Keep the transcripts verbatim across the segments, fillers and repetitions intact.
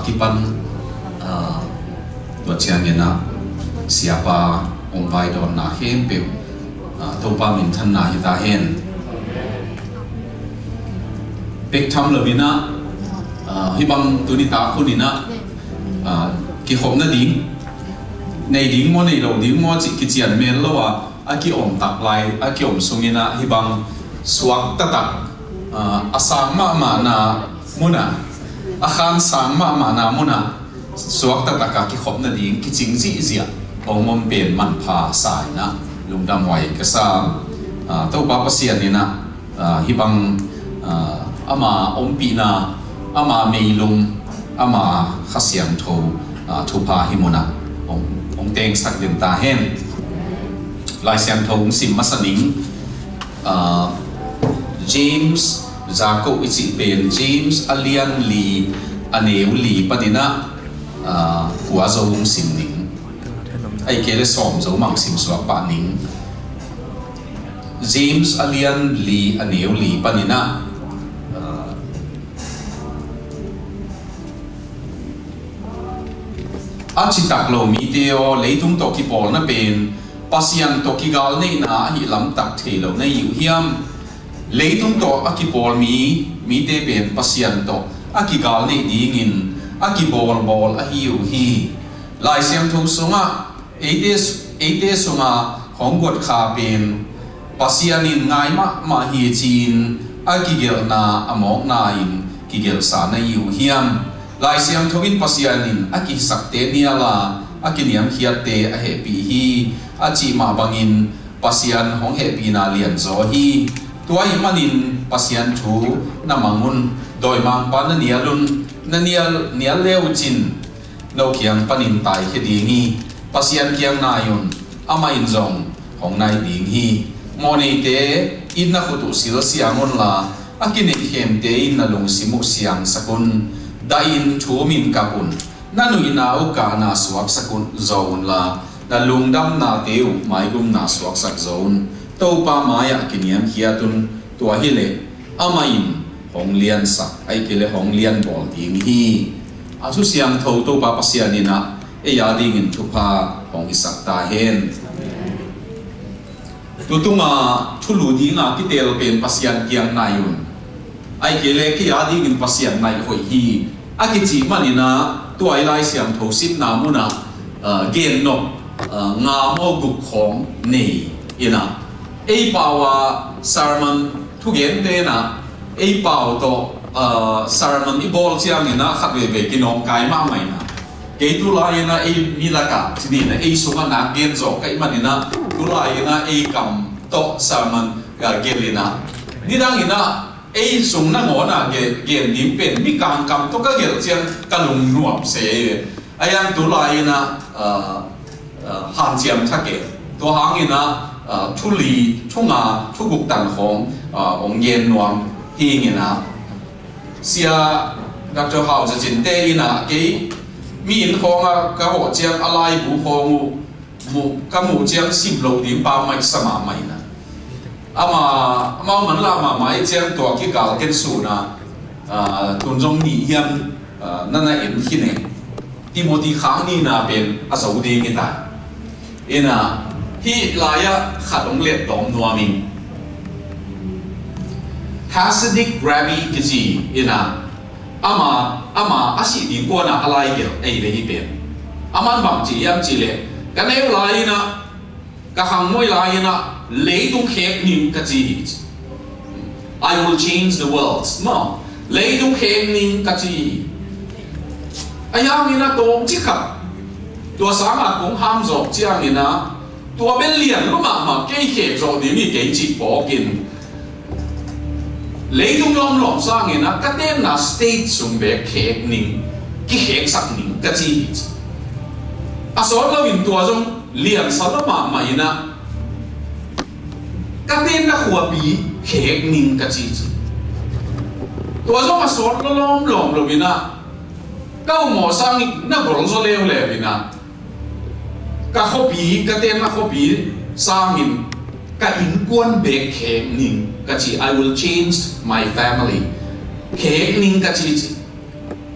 Kipan, ah, tua ciangin ah, siapa hong vaidawnna khempeuh, ah, Topa minthanna hi ta hen. Pek tham lo in ah, ah, hih bang tuni tak hun in ah, ah, kikhop nading, nei ding maw, nei lo ding maw cih kician mel lo a, a kiom tak lai, a kiom sungin ah hih bang suak taktak, ah, a sang mahmahna mun ah, a khan sang mahmahna mun ah suak taktak a kikhop nading kicing zihziah hong om pen manpha sa in ah lungdamhuai ka sa. Ah, Topa Pasian in ah, ah, hih bang, ah, ama ompihna, ama meilum, ama Kha Siangtho, ah, thupha hih mun ah hong, hong tengsak den ta hen. Lai Siangtho hong sim masa ning, ah, James, Jakob i cih pen James a lian li, a neu li panin ah, ah, kua zo hong sim ning. Ahih kei leh sawm zo mah hong sim suak pah ning. James a lian li, a neu li panin ah, ah, a citak lo mite aw, leitung tawh kipawlna pen Pasian tawh kigalneihna ahih lamtak thei lo na hi uh hiam? Leitung tawh a kipawl mi, mite pen Pasian tawh a kigalneih dingin a kibawlbawl ahi uh hi. Lai Siangtho sungah eite, eite sunga hong guat kha pen Pasian in ngai mahmah hi ci-in a kigelhna a mawkna in kigelhsa na hi uh hiam? Lai Siangtho in Pasian in a kihisakte nial a, a kiniamkhiatte a hehpih hi, a cih mah bangin Pasian hong hehpihna lianzaw hi. Tua ahih manin Pasian thu na mang un, dawimangpa na nial un, na nial, nial le uh cin no kiang panin taikhia ding hi. Pasian kiang nai un, amah in zong hong nai ding hi. Mawhneite in na khut uh silsiang unla, a kineihkhemte in na lungsim uh siangsak un. Dah in thu um in kap un. Na nuihna uh kahna suaksak un, zaw unla, na lungdamnate uh maigumna suaksak zaw un. Topa mai-ah kiniamkhiat un. Tua hileh amah in hong liansak, ahih kei leh hong lianbawl ding hi. A thu siangtho Topa Pasian in ah ei a dingin thupha hong hisak ta hen. Tutunga thulu dinga kitel pen Pasian kiang nai un. Ahih kei leh kei a dingin Pasian nai hoih hi, a kicih manin ah tua i Lai Siangtho simna munah, ah, gen nop, ah, nga maw guk khawng nei in ah, ei pau a sermon thugente in ah ei pau tawh, ah, sermon i bawl ciangin ah khat veivei kinawngkai mahmah in ah, kei tulai in ah ei mi lakah ci ni in ah, ei sungah nak gen zawh ka hih manin ah tulai in ah ei kam tawh sermon, ah, gelh in ah, nidang in ah ei sung nangawn ah gen, gen ding pen Mikang kam tawh ka gelh ciang ka lungnuam se. Ahi hang tulai in ah, ah, ah, hanciam thak e. Tua hangin ah, ah, thu li, thu nga, thu guk tan khawng, ah, hong gen nuam hi ing in ah, Sia Doctor Hau Za Cin te in ah kei mi inn khawng ah ka hawh ciang a laibu khawng uh muh, ka muh ciang sim lo ding pa maisa mahmah in ah, ama, amau manlah mahmah i ciang tua kikal ken sun ah, ah, tun zong nih hiam, ah, na na en khin e. Timothy khang nihna pen a zo ding hi ta. In ah, hih lai-ah khat hong let tawm nuam ing. Hasidic Rabbi kici in ah, ama, ama a sih ding kuan ah a lai gelh ei ve hi pen. Aman bang ci hiam cih leh, ka neu lai in ah, ka khangmoi lai in ah leitung khek ning ka ci hi ci. "I will change the world." Maw, leitung khek ning ka ci hi. Ahi hangin ah tawmcik khat tua sangah kong ham zawk ciangin ah, tua bel lian lua mahmah, kei khek zawh ding hi kei cih phawkin, leitung lawmlawm sangin ah ka tenna state sung bek khek ning, kikheksak ning ka ci hi ci. A sawt loin tua zong liansa lua mahmah in ah, ka tenna khuapi khek ning ka ci ci. Tua zong a sawt lua lawmlawm lo in ah, ka umawh sangin na gol zaw leuleu in ah, ka khuapi, ka tenna khuapi sangin ka innkuan bek khek ning ka ci. "I will change my family." Khek ning ka ci ci.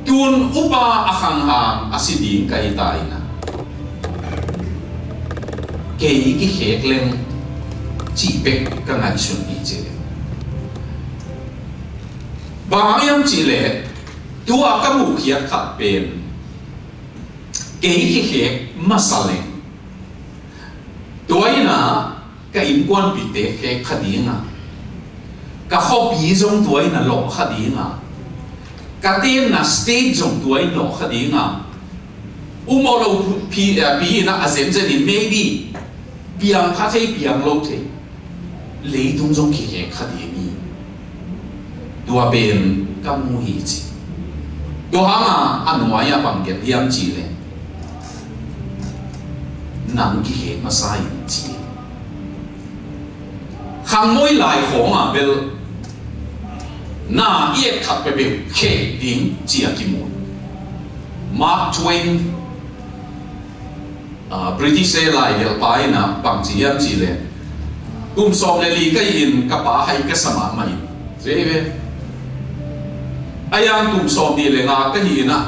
Tun upa a khanghang a si ding ka hi ta in ah, kei kikhek leng cih bek ka ngaihsun hi ci. Bang hang hiam cih leh tua ka muhkhiat khat pen kei kikhek masa leng, tua in ah ka innkuanpihte khek kha ding a, ka khuapi zong tua in ah lawh kha ding a, ka tenna state zong tua in lawh kha ding a, um aw lo pi, eh, pi in ah a zenzen in maybe piang kha thei, piang lo thei, leitung zong kikhek kha ding hi. Tua pen ka mu hi ci. Tua hang a a nuai ah bang gelh hiam cih leh, nang kikhek masa in ci. Khangmoi lai khawng ah bel na i et khat peuhpeuh khek ding ci a kimu. Mark Twain, ah, British te laigelhpa in ah bang ci hiam cih leh, kum sawm le li ka hi in ka pa hai ka sa mahmah in, ci hi ve. A yang kum sawm nih le nga ka hi in ah,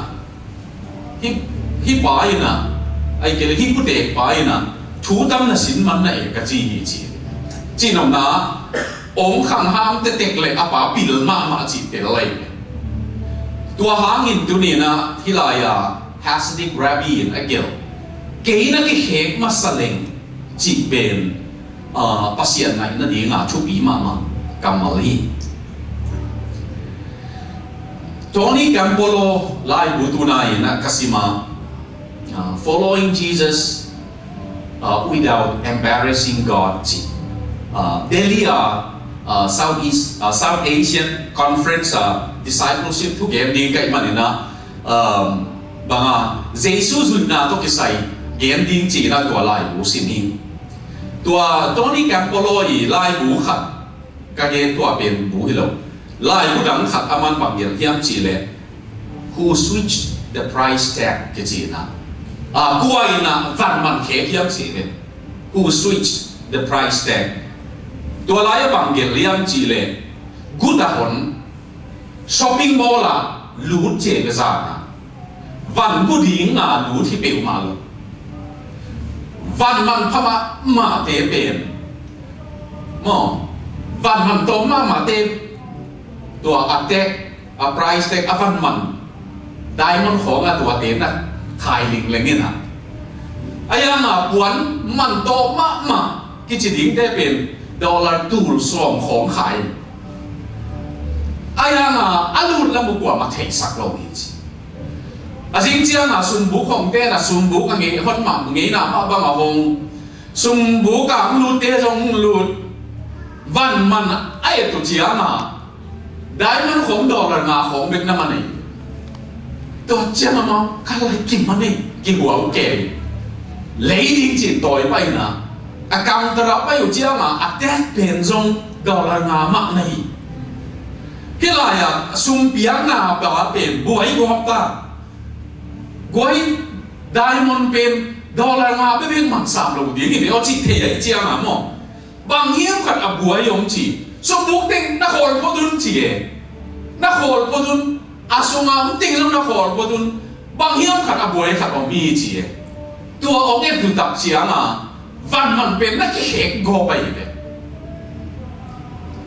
hih, hih pa in ah, ahih kei leh hih putek pa in ah thu tam na sin man na e ka ci hi ci. Cih nopna, ong khanghang tektek leh a pa pil mahmah cih tel lai. Tua hangin tuni in ah hih lai a Hasidic Rabbi in a gelh, kei na kikhek masa leng cih pen, ah, Pasian ngaihna ding a thupi mahmah kammal hi. Tony Campolo laibu tu-in ah ka sim a, ah, Following Jesus, ah, Without Embarrassing God ci. Ah, Delhi a, ah, Southeast, ah, South Asian Conference a discipleship thugen ding ka hih manin ah, um, bang a, Jesu zuihna tawh kisai gen ding ci-in ah tua laibu sim hi. Tua Tony Campolo i laibu khat ka gen, tua pen bu hi lo, laibu dang khat a man bang gelh hiam cih leh, Who Switched the Price Tag kici-in ah, a, kua in ah van man khek hiam cih leh, Who Switched the Price Tag. Tua lai a bang gelh hiam cih leh, guta hon shopping mall ah lut ci ve zan a, van gu ding a lut hi peuhmah lo. Van man pha mahmahte pen maw, van man tawm mahmahte, tua a tag, a price tag, a van man diamond khawng a tuate na khai lingleng in ah, a yang a puan man tawm mahmah kici dingte pen dollar tul sawm khawng khai. A yang a a lut lam uh kuamah theisak lo hi ci. A zing ciang a sumbuk hongte na sumbuk a ngei hon mah, ngeina mah bang a hong, sumbuk a hong lutte zong hong lut. Van man a et uh ciang a diamond khawng dollar nga khawng bek na man ei. Tua ciang a mau ka lai kiman ei, kihuau kei. Lei ding cin tawi pai na, a counter a pai uh ciang a a tag pen zong dollar nga mah na hi. Hih lai a sum piakna pa pen buai gawp ta. Guai, diamond pen dollar nga bek bek man sam lo ding hi ve aw cih thei ahih ciang a maw, bang hiam khat a buai om ci. Sumbuk teng na khawl phot un ci e. Na khawl phot un. A sung a om teng zong na khawl phot un. Bang hiam khat a buai khat om hi ci e. Tua ong et uh tak ciang a van man pen na kikhek gawp ahi ve.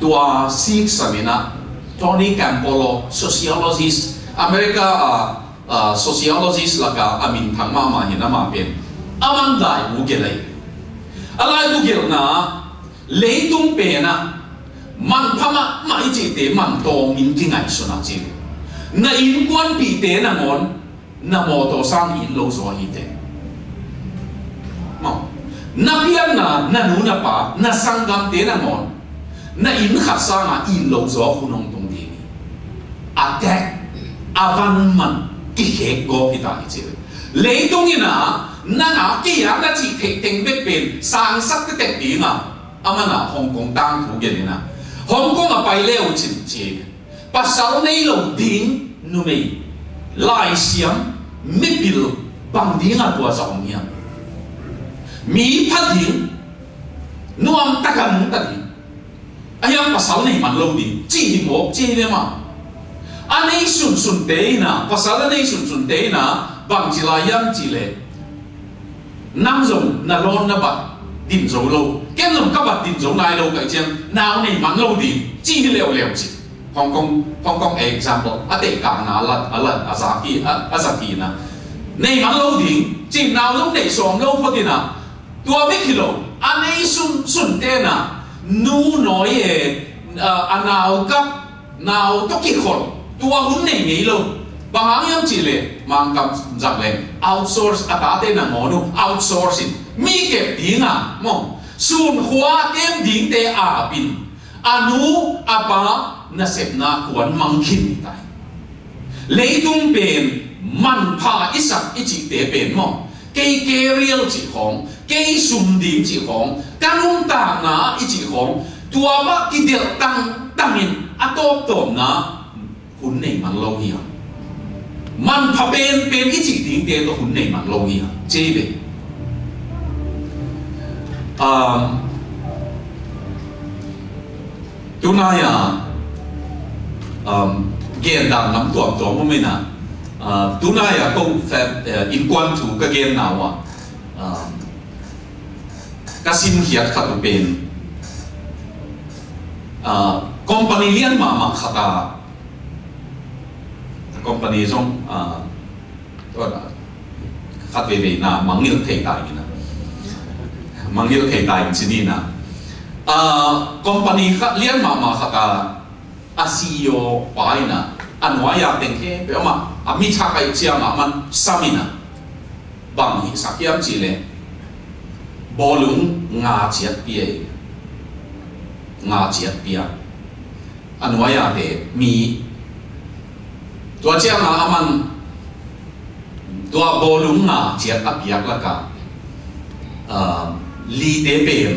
Tua sik sam in ah Tony Campolo, sociologist, America a, a, sociologist lak a a minthang mahmah hi in, amah pen a man laibu gelh ahi. A laibu gelhna, leitung pen ah manpha mahmah i cihte man tawm in kingaihsun a ci. Na innkuanpihte nangawn na mawtaw sang i it lo zaw hi teh. Maw, na pianna, na nu na pa, na sanggamte nangawn na inn khat sang a i it lo zaw hun hong tung ding hi. A tag, a van man kikhek gawp hi ta hi ci. Leitung in ah nang a kei a na cih theih teng bek pen sangsak tektek ding a, a man a Hong Kong tangthu gelh in ah, Hong Kong a pai le uh cin ci. Pasal nei lo ding numei, laisiam, mipil bang ding a tua za om hiam? Mi pha ding, nuam tak a nungta ding, a hiam pasal nei man lo ding cih hi mawk ci hi ve maw. A nei sunsunte in ah, pasal a nei sunsunte in ah, bang ci lai hiam cih leh, nang zong na lawn na bat din zo lo, ken zong ka bat din zo nai lo ka hih ciang, nau nei man lo ding, ci hi leuleu ci. Hong Kong, Hong Kong example, a tehkakna a lan, a lan, a zak hi, a, a zak hi in ah. Nei man lo ding, ci, nau zong nei sawm lo phot in ah, tua bek hi lo, a nei sunsunte in ah, nu nawi e, a, a nau kap, nau tawh kikhol, tua hun nei ngei lo. Bang hang hiam cih leh, Mangkam zak leng, outsource, a tate nangawn uh, outsource in. Mi kep ding a, maw. Sun khua kem dingte ap in, a nu, a pa, nasepna kuan mang khin hi ta hi. Leitung pen, manpha i sak i cihte pen maw. Kei career cih khawng, kei sum ding cih khawng, ka nuntakna i cih khawng, tua mah kidelh tangtang in a tawptawpna hun nei man lo hi a. Manpha penpen i cih dingte tawh hun nei man lo hi a. Ci ve. Um, Tunai-a, um, gen dan lam tuamtuam om in ah, uh, tunai-a ko fa-, uh, innkuan thu ka genna uh ah, um, ka simkhiat khat uh pen, uh, company lian mahmah khat a, company zong, uh, Tua khat veivei na mangngilh thei ta in ah. Mangngilh thei ta in ci ni in ah. Ah, company khat lian mahmah khat a, a C E O pa in ah, a nuai-a teng khempeuh amah, a mi thak ahih ciang a man sam in ah. Bang hih sak hiam cih leh, bawlung nga ciat pia hi. Nga ciat pia. A nuai-a te mi. Tua ciang a aman tua bawlung nga ciat a piak lak a, ah, lite pen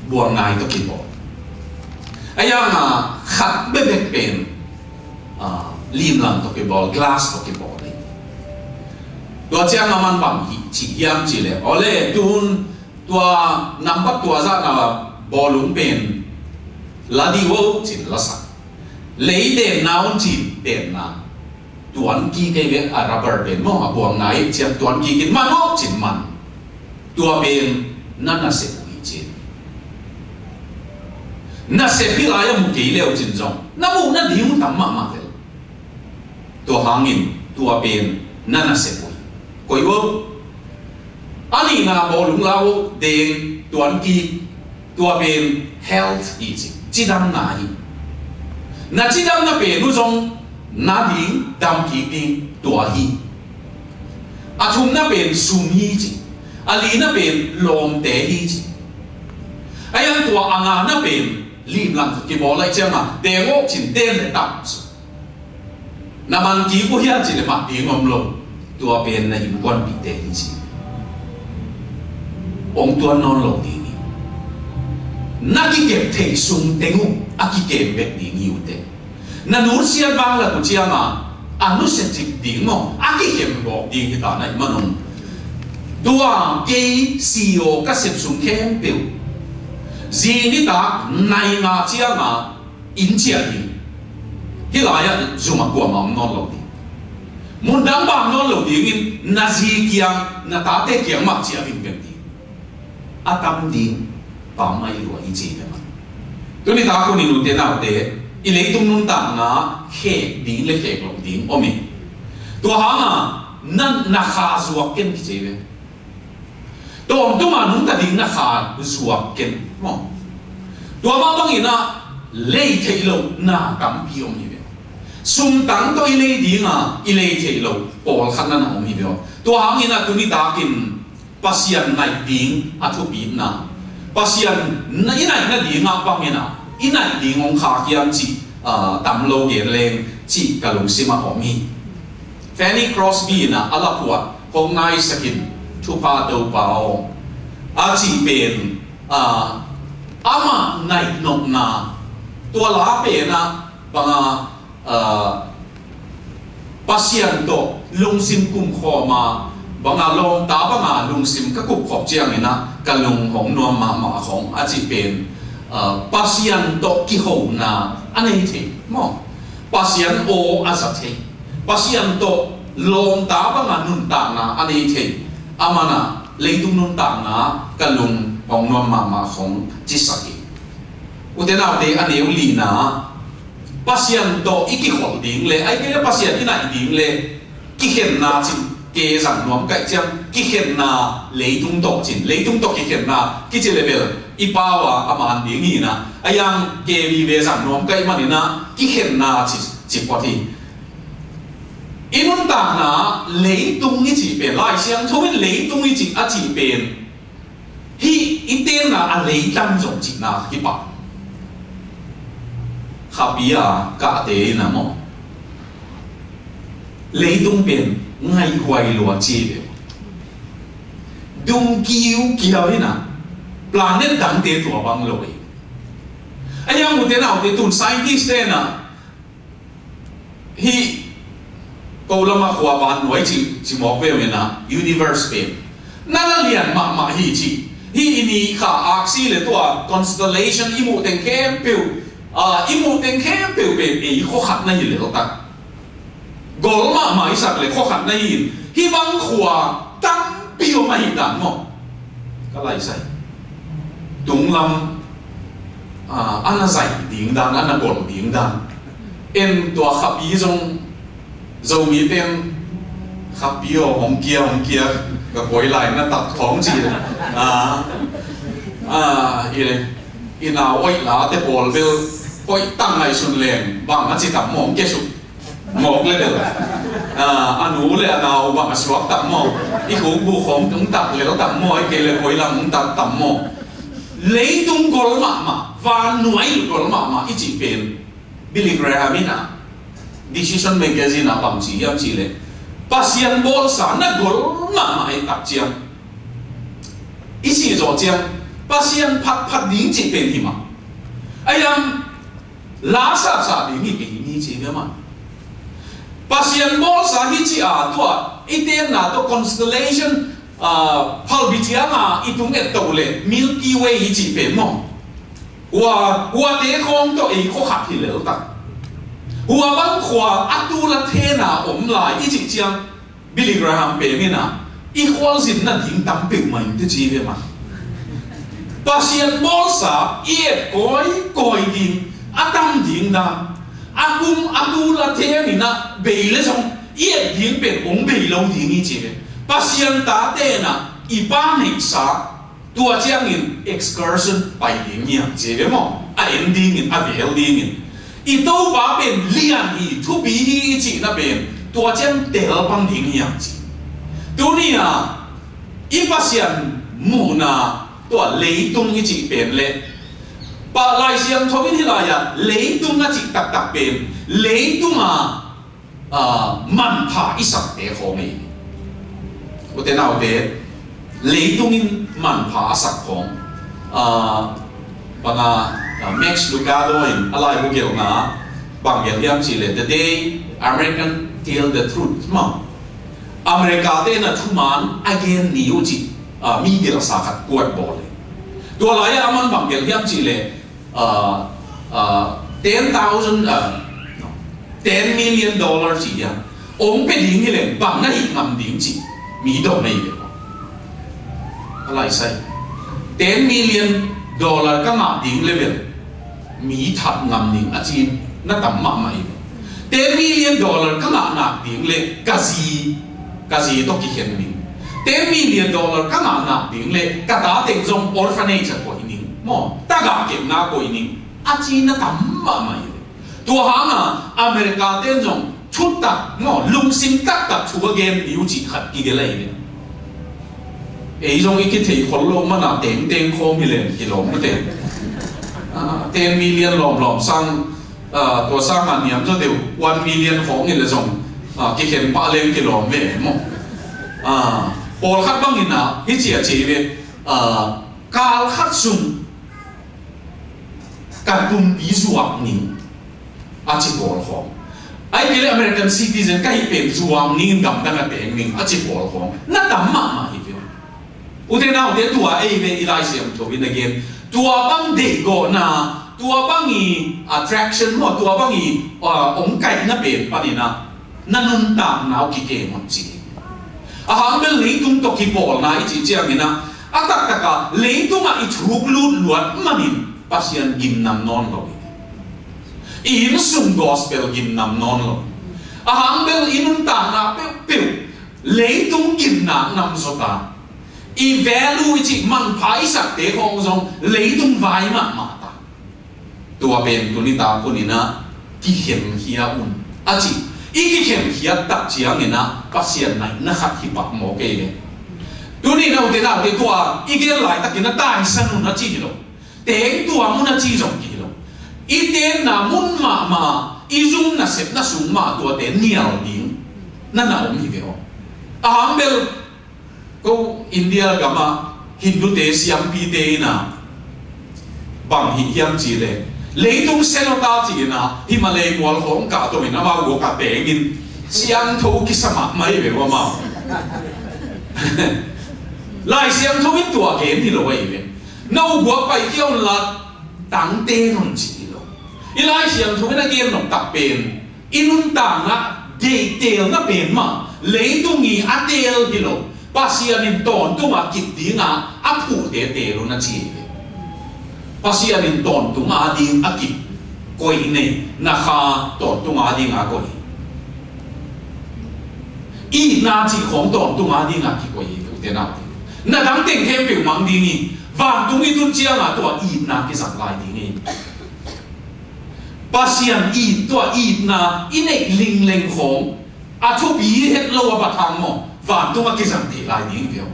buangnai tawh kibawl. A yang a khat bekbek pen, ah, limlang tawh kibawl, glass tawh kibawl hi. Tua ciang a aman bang hih ci hiam cih leh, aw le, tun tua nambat tua zahna bawlung pen la dih o cin la sak. Lei denna un cin denna. Tuan kik ei ve, a rubber pen maw, a buangnai ciang tuan kik in man o cin man. Tua pen na nasep uh hi cin. Nasep hi lai a mu kei le uh cin zong, na muh nading uh tam mahmah vel. Tua hangin tua pen na nasep uh hi. Koih o. A nihna bawlung la o, deng, tuan kik, tua pen health hi ci. Cidamna hi. Na cidamna pen uh zong na ding, dam kik ding, tua hi. A thumna pen sum hi ci. A lina pen lawmte hi ci. A yang tua a ngana pen limlang kibawl lai ciang a, deng o cin den le tam su. Na man kik uh hia cih leh mah ding om lo. Tua pen na innkuanpihte hi ci. Hong tuan nawn lo ding hi. Na kikep theih sung teng uh a kikem bek ding hi uh teh. Na nusiat vang lak uh ciang a, a nusia cip ding maw, a kikhem gawp ding hi ta na hih man un. Tua kei C E O ka sep sung khempeuh, zi nitak nai nga ciang a, inn ciah ding. Hih lai-ah zum ah kuamah om nawn lo ding. Mundang bang nawn lo dingin na zi kiang, na tate kiang mah ciah vingveng ding. A tam ding, pammaih lua i ci peuhmah. Tuni tak hun i nute naute, i leitung nuntakna khek ding le khek loh ding om hi. Tua hangah na, na kha zuak ken kici ve. Tawmtuma nungta ding na kha zuak ken maw. Tua mah bangin ah lei theih loh na tampi om hi ve. Sumtang tawh i lei ding a, i lei theih loh pawlkhat na na om hi ve. Tua hangin ah tuni takin Pasian naih ding a thupitna, Pasian na i naih nading ah bangin ah i naih ding hong khak hiam cih, ah, tam lo gen leng cih ka lungsim ah om hi. Fanny Crosby in ah a laphuah, Hong naisak in, thupha Topa aw, a cih pen, ah, amah naih nopna, tua la pen ah bang a, ah, Pasian tawh lungsim kumkhawm a, bang a lawmta bang a lungsim ka kupkhop ciangin ah ka lung hong nuam mahmah khong, a cih pen, ah, Pasian tawh kihona a nei thei. Maw, Pasian aw a za thei, Pasian tawh lawmta banga nuntakna a nei thei, aman ah leitung nuntakna ka lung hong nuam mahmah khong cisak hi. Ute naute, a neu lina, Pasian tawh i kikholh ding le, ai kei le Pasian i naih ding le, kikhenna cin ke zang nuam kaih ciang, kikhenna leitung tawh cin, leitung tawh kikhenna kici le bel i pau a a man ding hi na, a yang ke vive zang nuam kaih manina kikhenna ci, ci phot hi. I nuntakna leitung i cih pen, Lai Siangtho in leitung i cih a cih pen, hih i tenna a leitan zong cihna kipah. Khapi a kahte in a maw, leitung pen ngaihhuai lua ci ve. Dung kiukiau in a, planet dangte tua bang lo hi. A yang ute naute, tun scientist te in a, hih ko lama khua vannuai ci, ci mawk ve uh in a, universe pen na la lian mahmah hi ci. Hih i ni kha aksi le tua constellation i muh teng khempeuh, ah, i muh teng khempeuh pen ei khua khat na hi lel tak. Gol mahmah i sak le khua khat na hi in, hih bang khua tampi om ahi dan maw? Ka lai sai. Tunglam, ah, a na zai ding dan, a na gol ding dan. En tua khapi zong Zomi ten khapi aw, hong kia, hong kia, ka koi lai na tak khong ci. Ah, ah, i le, i nau oih la te pawl bel, oih tang ngai sun leng, bang a ci tam maw, hong kia suk. Mawk le bel. Ah, a nu le a nau bang a suak tam maw. I khuk bu khong tung tak lel tam maw, i kei le koi lam tung tak tam maw. Leitung gol mahmah, van nuai gol mahmah, i cih pen. Billy Graham in a, Decision Magazine a bang ci hiam cih le, Pasian bawlsa na gol mahmah i tak ciang, i sih zawh ciang, Pasian phatphat ding cih pen hi mah. A yang la sahsah ding hi kei ni ci ve mah. Pasian bawlsa hi ci a tua, i tenna tua constellation, ah, phalbi cianga i tung et to le Milky Way hi ci pen maw. Hua, huate khawng tawh ei khua khat hi lel tak. Hua bang khua a tul a thena om lai i cih ciang, Billy Graham pen in a, i khualzin nading tam peuhmah in te ci ve mah. Pasian bawlsa i et kawikawi ding, a tam ding dan, a kum a tul a theng in a bei le zong i et ding pen hong bei lo ding hi ci ve. Pasian tate in a, i pa neihsa, tua ciangin excursion pai ding hiam ci ve maw? A en dingin, a vel dingin. I Topa pen lian hi, thupi hi i cihna pen tua ciang tel pang ding hiam ci. Tuni a i Pasian muhna tua leitung i cih pen le, pa Lai Siangtho in hih lai-ah leitung a cih taktak pen leitung a ah, manpha i sakte khawng hi. Ute naute, leitung in manpha a sak khawng. Ah, banga, ah, Max Lucado in a laibu gelhna bang gelh hiam cih le, The Day American Tell the Truth, maw. America te in a thuman a gen ni uh cih, ah, mi gelhsa khat kuat bawl hi. Tua lai-ah aman bang gelh hiam cih le, ah, ah, ten thousand, ah, no, ten million dollar ci hiam. Ong pe ding hi leng bang na hih ngam ding ci. Mi dong na hi ve. A lai sai. Ten million dollar ka ngah ding le bel mi that ngam ding a ci na tam mahmah hi ve. Ten million dollar ka ngah nak ding le ka zi, ka zi tawh kikhen ding. Ten million dollar ka ngah nak ding le ka ta teng zong orphanage ah koih ning, maw, tagah kepna koih ning, a ci na tam mahmah hi. Tua hanga America ten zong thutak, maw, lungsim taktak thu a gen ni uh cih khat kigelh ahi ve. Ei zong i kithei khol lo mana tengteng khawm hi leng kilawm mate. Ah, ten million lawmlawm sang, ah, tua sanga niam zaw deuh, one million khawng hi le zong, ah, kikhen pah leng kilawm ve maw. Ah, pawlkhat bangin ah hih ci a ci ve, ah, kal khat sung ka pumpi zuak ning a ci pawl khawng. Ai kei le American citizen ka hih pen zuak ning, gamdang a teng ning a ci pawl khawng na tam mahmah hi ve. Ute naute, tua ei ve i Lai Siangtho in a gen. Tua bang deihgawhna, Tua bang i attraction maw, tua bang i, ah, ong kaihna pen panin ah na nuntakna uh kikeng un ci. A hang bel leitung tawh kipawlna i cih ciangin ah, a taktak a leitungah i thuk lutluat manin Pasian gimnam nawn lo hi. I innsung gospel gimnam nawn lo. A hang bel i nuntakna peuhpeuh leitung gimna nam zaw ta. I value i cih manpha i sakte khawng zong leitung vai mahmah ta. Tua pen tuni tak hun in ah kikhenkhia un a ci. I kikhenkhiat tak ciangin ah Pasian naihna khat hi pak maw kei le. Tuni in ah ute naute, tua i gen laitakin ah taisan un a ci hi lo. Teng tuam un a ci zong kihi lo. I tenna mun mahmah, i zum nasepna sung mah tuate nial ding na na om hi ve aw. A hang bel ko India gamah Hindute siampite in ah bang hih hiam cih leh, leitung se lo ta ci-in ah Himalay mual khawng kahto in amau guak ah tengin siangtho kisa mahmah hi ve aw amau. Lai Siangtho in tua gen hi lo ahi ve. No guak paikhia unla tangte non ci hi lo. I Lai Siangtho in a gen nop tak pen i nuntakna deihtelna pen mah leitung i a teel hi lo. Pasian in tawntung a kip dinga a phuhte teel un a ci hi. Pasian in tawntung a ding a kip koih nei, na kha tawntung a ding a koih. Itna cih khawng tawntung a ding a kikoih hi, ute naute. Na dang teng khempeuh mang ding hi, vantung i tun cianga tua itna kizang lai ding hi. Pasian it, tua itna i neih lingleng khawng a thupi het lo a bat hang maw, vantung a kizang thei lai ding hi ve aw.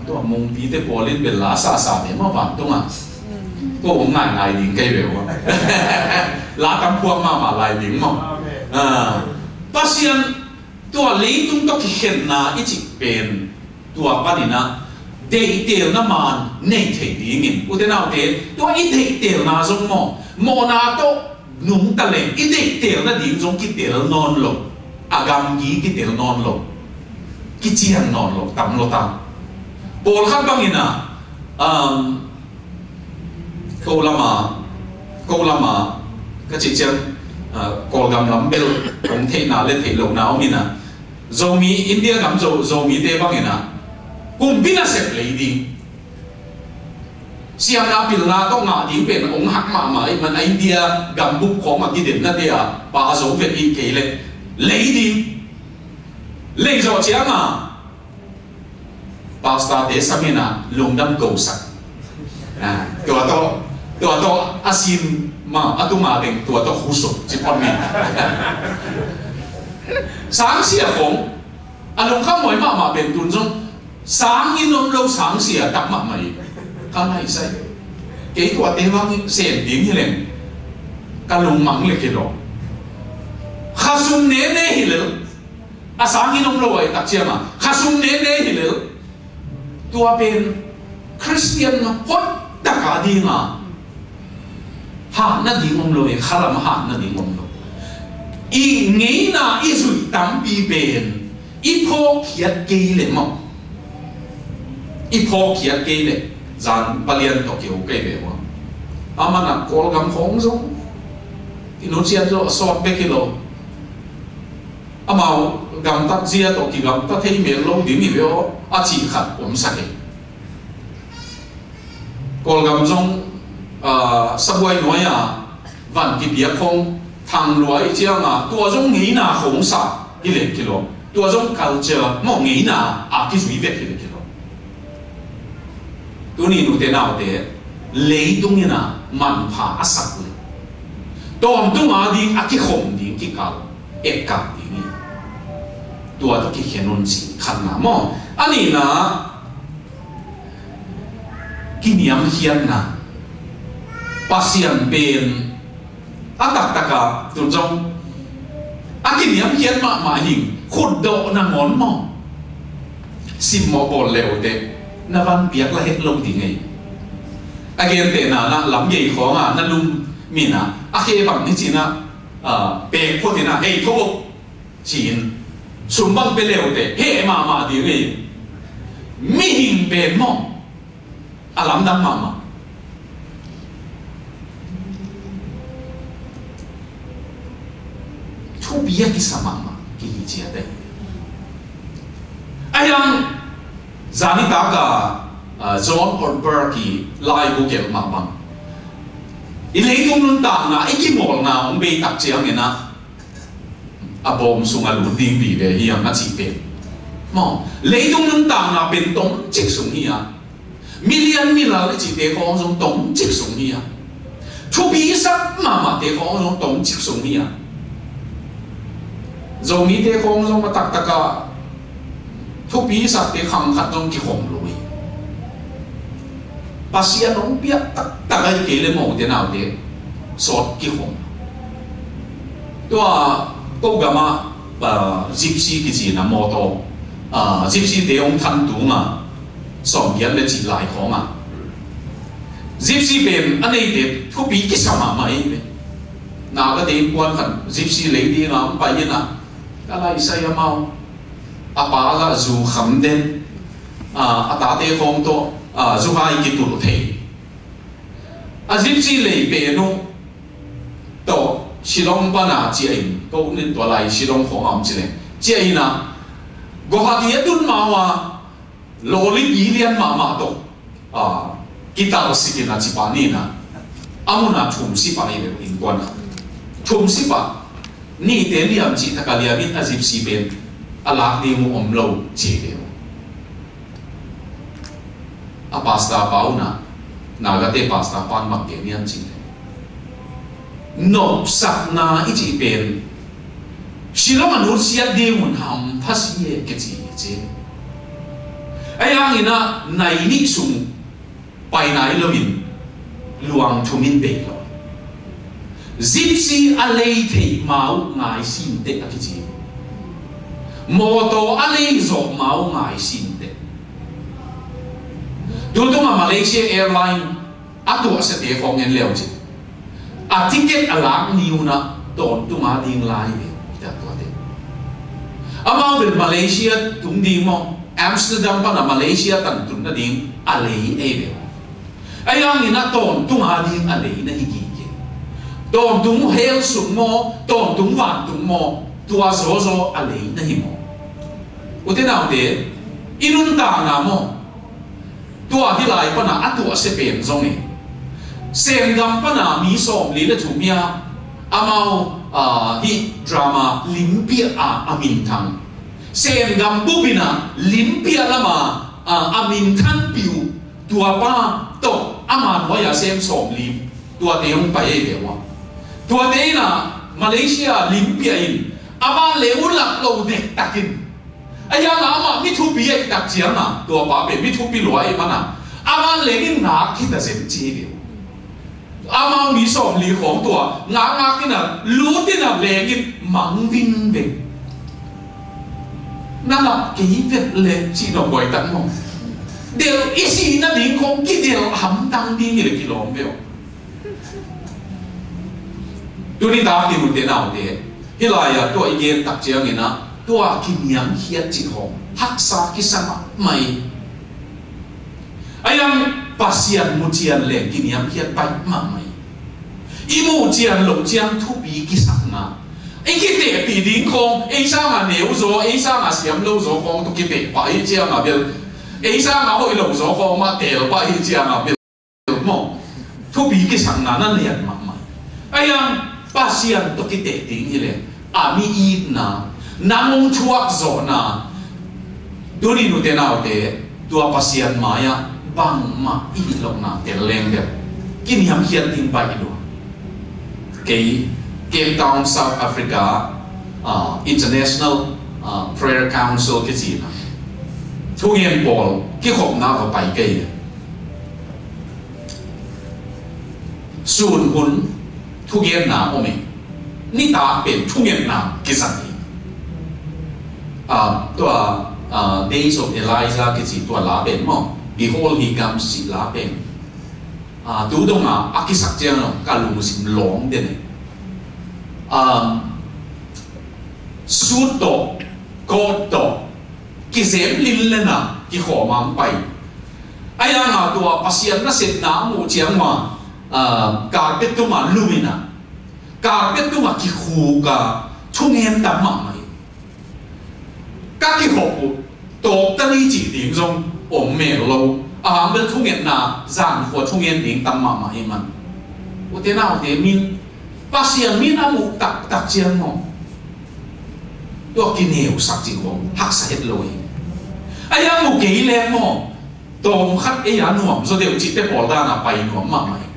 Tua mungpite pawl in bel la sasa ve maw vantung a. Ko hong ngaingai ding kei ve aw. La tam phuak mahmah lai ding maw. Ah, Pasian tua leitung tawh kikhenna i cih pen tua panin ah deihtelna man nei thei dingin, ute naute, tua i deihtelna zong maw, mawhna tawh nungta leng i deihtelna ding zong kitel nawn lo. A gamgi kitel nawn lo. Kician nawn lo, tam lo ta. Pawlkhat bangin ah, um, ko lama, ko lama ka cih ciang, ah, Kawlgam lam bel hong theihna le theih lohna om in ah, Zomi, India gam Zo, Zomite bangin ah kumpi nasep lei ding. Siamna pilna tawh ngah ding pen hong hak mahmah ih man a, India gambup khawng a kidemnate ah pa zo vet ih kei leh lei ding. Lei zawh cianga pastorte sam in ah lungdam kosak. Ah, tua tawh, tua tawh a sim ma a tunga teng tua tawh husuk ci pon mi. Sangsia khawng a lungkham huai mahmah pen tun zong sang in om lo sangsia tak mahmah hi. Ka naisai. Kei tuate bang sem ding hi leng ka lungmang le kei lo. Khasum nene hi lel. A sang in om lo ai tak cianga khasum nene hi lel. Tua pen Khristian hoih taka dinga hatna ding om lo e, khalam hatna ding om lo. I ngeina i zuih tampi pen i phawkkhiat kei le maw, i phawkkhiat kei le zan palian tawh keu kei ve ua. Aman a Kawlgam khawng zong i nusiat zawh a sawt bek hi lo. Amau gamtat zia tawh kigamta thei mel lo ding hi ve aw a cih khat om sak hi. Kawlgam zong, ah, sabuai nuai-a van kipiak khong thang luai cianga tua zong ngeina khong sa hi lek hi lo. Tua zong culture maw ngeina a kizui vet hi lek hi lo. Tuni nute naute leitung ina manpha a sak le tawntung a ding a kikhom ding kikal ekkak ding hi. Tua tawh kikhen un ci khatna maw. A nihna kiniamkhiatna. Pasian pen a taktaka tun zong a kiniamkhiat mahmah hing khutdawh nangawn maw. Simmawh bawl leute na van piak la het lo ding ei. A gentehna na lam gei khawnga na lum mina a khe bang ni cina, ah, pek phot ina hei tho ci-in sum bang pe leute heh mahmah ding hi. Mihing pen maw a lamdang mahmah. a kisa mahmah kihi ciat ahi. Ahi hang zanitak a, ah, John Ortberg i laibu gelh mah bang, i leitung nuntakna i kimawlna hong bei tak ciangin ah a bawm sung a lut ding vive hi hang a cih pen maw, leitung nuntakna pen tomcik sung hi a, milian milal i cihte khawng zong tomcik sung hi a, thupi sak mahmahte khawng zong tomcik sung hi a, Zomite khawng zong a taktak a thupi sakte khang khat zong kikhom lo hi. Pasian hong piak taktak ahi kei le mote naute sawt kikhom. Tua ko gam ah, ah, Gypsy kici na mawtaw, ah, Gypsy te hong than tung a, sawmgiat le cih lai khawng a, Gypsy pen a neite thupi kisa mahmah hi ve. Naga te innkuan khat Gypsy lei ding a hong pai in a, ka laisai amau, a pa la zu kham den, a, a tate khawng tawh, a, zu hai kitul thei. A Gypsy lei pen uh tawh Shillong pan a ciah in, ko nin tua lai Shillong khawng a om ci leng, ciah in a, Guwahati a tun ma uh a, lawli pi lian mahmah tawh, a, kitalsik in a ci pah ni in a, a mun a thumsi pah hi ve, innkuan khat. Thumsi pah, nihte liam cih tak a liam in a Gypsy pen a lak ding uh om lo ci hi ve. A pastor pa un a, Nagate pastor pan bang gen hiam cih leh, nopsakna i cih pen Shillong a nutsiat ding un hampha si e, kici hi ci. Ahi hangin ah nai nih sung pai nai loin luang thum in bei lo. Gypsy a lei theih ma uh ngai sin teh a kici. Mawtaw a lei zawh ma uh ngai sin teh. Tutung a Malaysia Airline a tuahsiate khawng en leu cin, a ticket a lak ni un ah tawntung a ding lai ve, tua tuate. Amau bel Malaysia tung ding maw, Amsterdam pan a Malaysia tan tun nading a lei ei ve. Ahi hangin ah tawntung a ding a lei na hi gige. Tawntung hell sung maw, tawntung vantung maw, tua zawzaw a lei na hi maw? Ute naute, i nuntakna maw, tua hih lai pan a a tuahsia pen zong e, Sengam pan a mi sawmli le thum hi a, amau, ah, hih drama Limpiah a a minthang. Sengam bup in a Limpiah lam a, ah, a minthanpih uh, tua pa tawh ama nuai a sem sawmli, tuate hong pai ei ve ua. Tuate in a Malaysia Limpiah in a vanleng uh lak lo dektak in, ahi hang a amah mi thupi ahih tak ciang a, tua pa pen mi thupi lua ahih man a, a vanleng in ngak hi ta zen ci hi ve. Amau mi sawmli khawng tua ngakngak in a, lut in a leng in mang vingveng. Na lap kei vet leh cih nawh guai tak maw. Delh i sih nading khawng kidelh hamtang ding hi leh kilawm ve aw. Tuni tak i nute naute, hih lai-ah tua i gen tak ciangin ah, tua kiniamkhiat cih khawng haksa kisa mahmah hi. Ahi hang Pasian mu cian leng kiniamkhiat pai mahmah hi. I muh cian loh ciang thupi kisakna, i kitehpih ding khawng, ei sangah neu zaw, ei sangah siam lo zaw khawng tawh kiteh pah ahih ciangah bel, ei sangah hoih lo zaw khawng mah teel pah ahih ciangah bel maw, thupi kisakna na lian mahmah. Ahi hang Pasian tawh kiteh ding hi leh, a mi itna, nang hong thuak zawhna, tuni nute naute, tua Pasian mai-ah bangmah i hih lohna tel leng bel kiniamkhiat ding baih lua. Kei Cape Town, South Africa, ah, International, ah, Prayer Council kici na thungen pawl kikhopna va pai kei. Sun hun thugenna om e. Nitak pen thugenna kizang hi. Ah, tua, ah, Days of Elijah kici tua la pen maw, Behold He Comes cih la pen, ah, tu dongah a kisak ciang lo ka lungsim lawng den e. Ah, suit tawh, coat tawh, kizem linlen a kikhawm a hong pai. Ahi hang a tua Pasian nasepna a muh ciang ua, ah, carpet tungah lum in a, carpet tungah kikhuk a, thungen tam mahmah hi. Ka kikhop uh tawp ta ni cih ding zong om mel lo. A hang bel thungetna, zankhua thungen ding tam mahmah hi man. Ute naute, min, Pasian min a muh taktak ciang maw, tua kineusak cih khawng haksa het lo hi. A hang mu kei leng maw, tawm khat ei a nuam zaw deuh cihte pawl dan a pai nuam mahmah hi.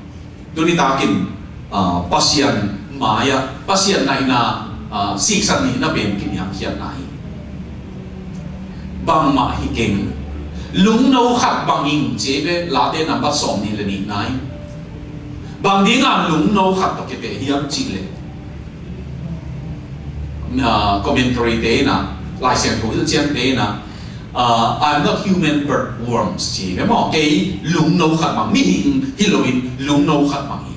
Tuni takin, ah, Pasian mai-ah, Pasian naihna, ah, siksan nihna pen kiniamkhiatna hi. Bangmah hi keng. Lungno khat bang ing ci ve, Late nambat sawmnih le nihna in. Bang dinga lungno khat tawh kipia hiam cih leh, ah, commentary te in ah, Lai Siangtho hilhciangte in ah, ah, "I'm not human but worms," ci ve maw. Kei lungno khat bang, mihing hi loin lungno khat bang hi.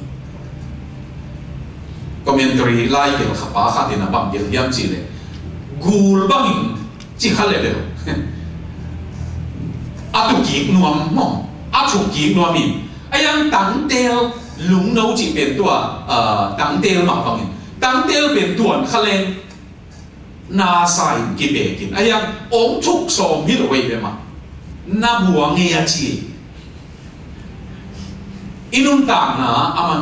Commentary lai hilhkha pa khat in ah bang hilh hiam cih leh, gul bangin ci kha leh bel a tu kik nuam maw, a thuk kik nuam in, a hang tangtel, lungno cih pen tua, ah, tangtel mah bangin, tangtel pen tuan kha leng nasa in kipek in, a hang ong thuk sawm hi lo hi ve mah, na buang e a ci. I nuntakna a man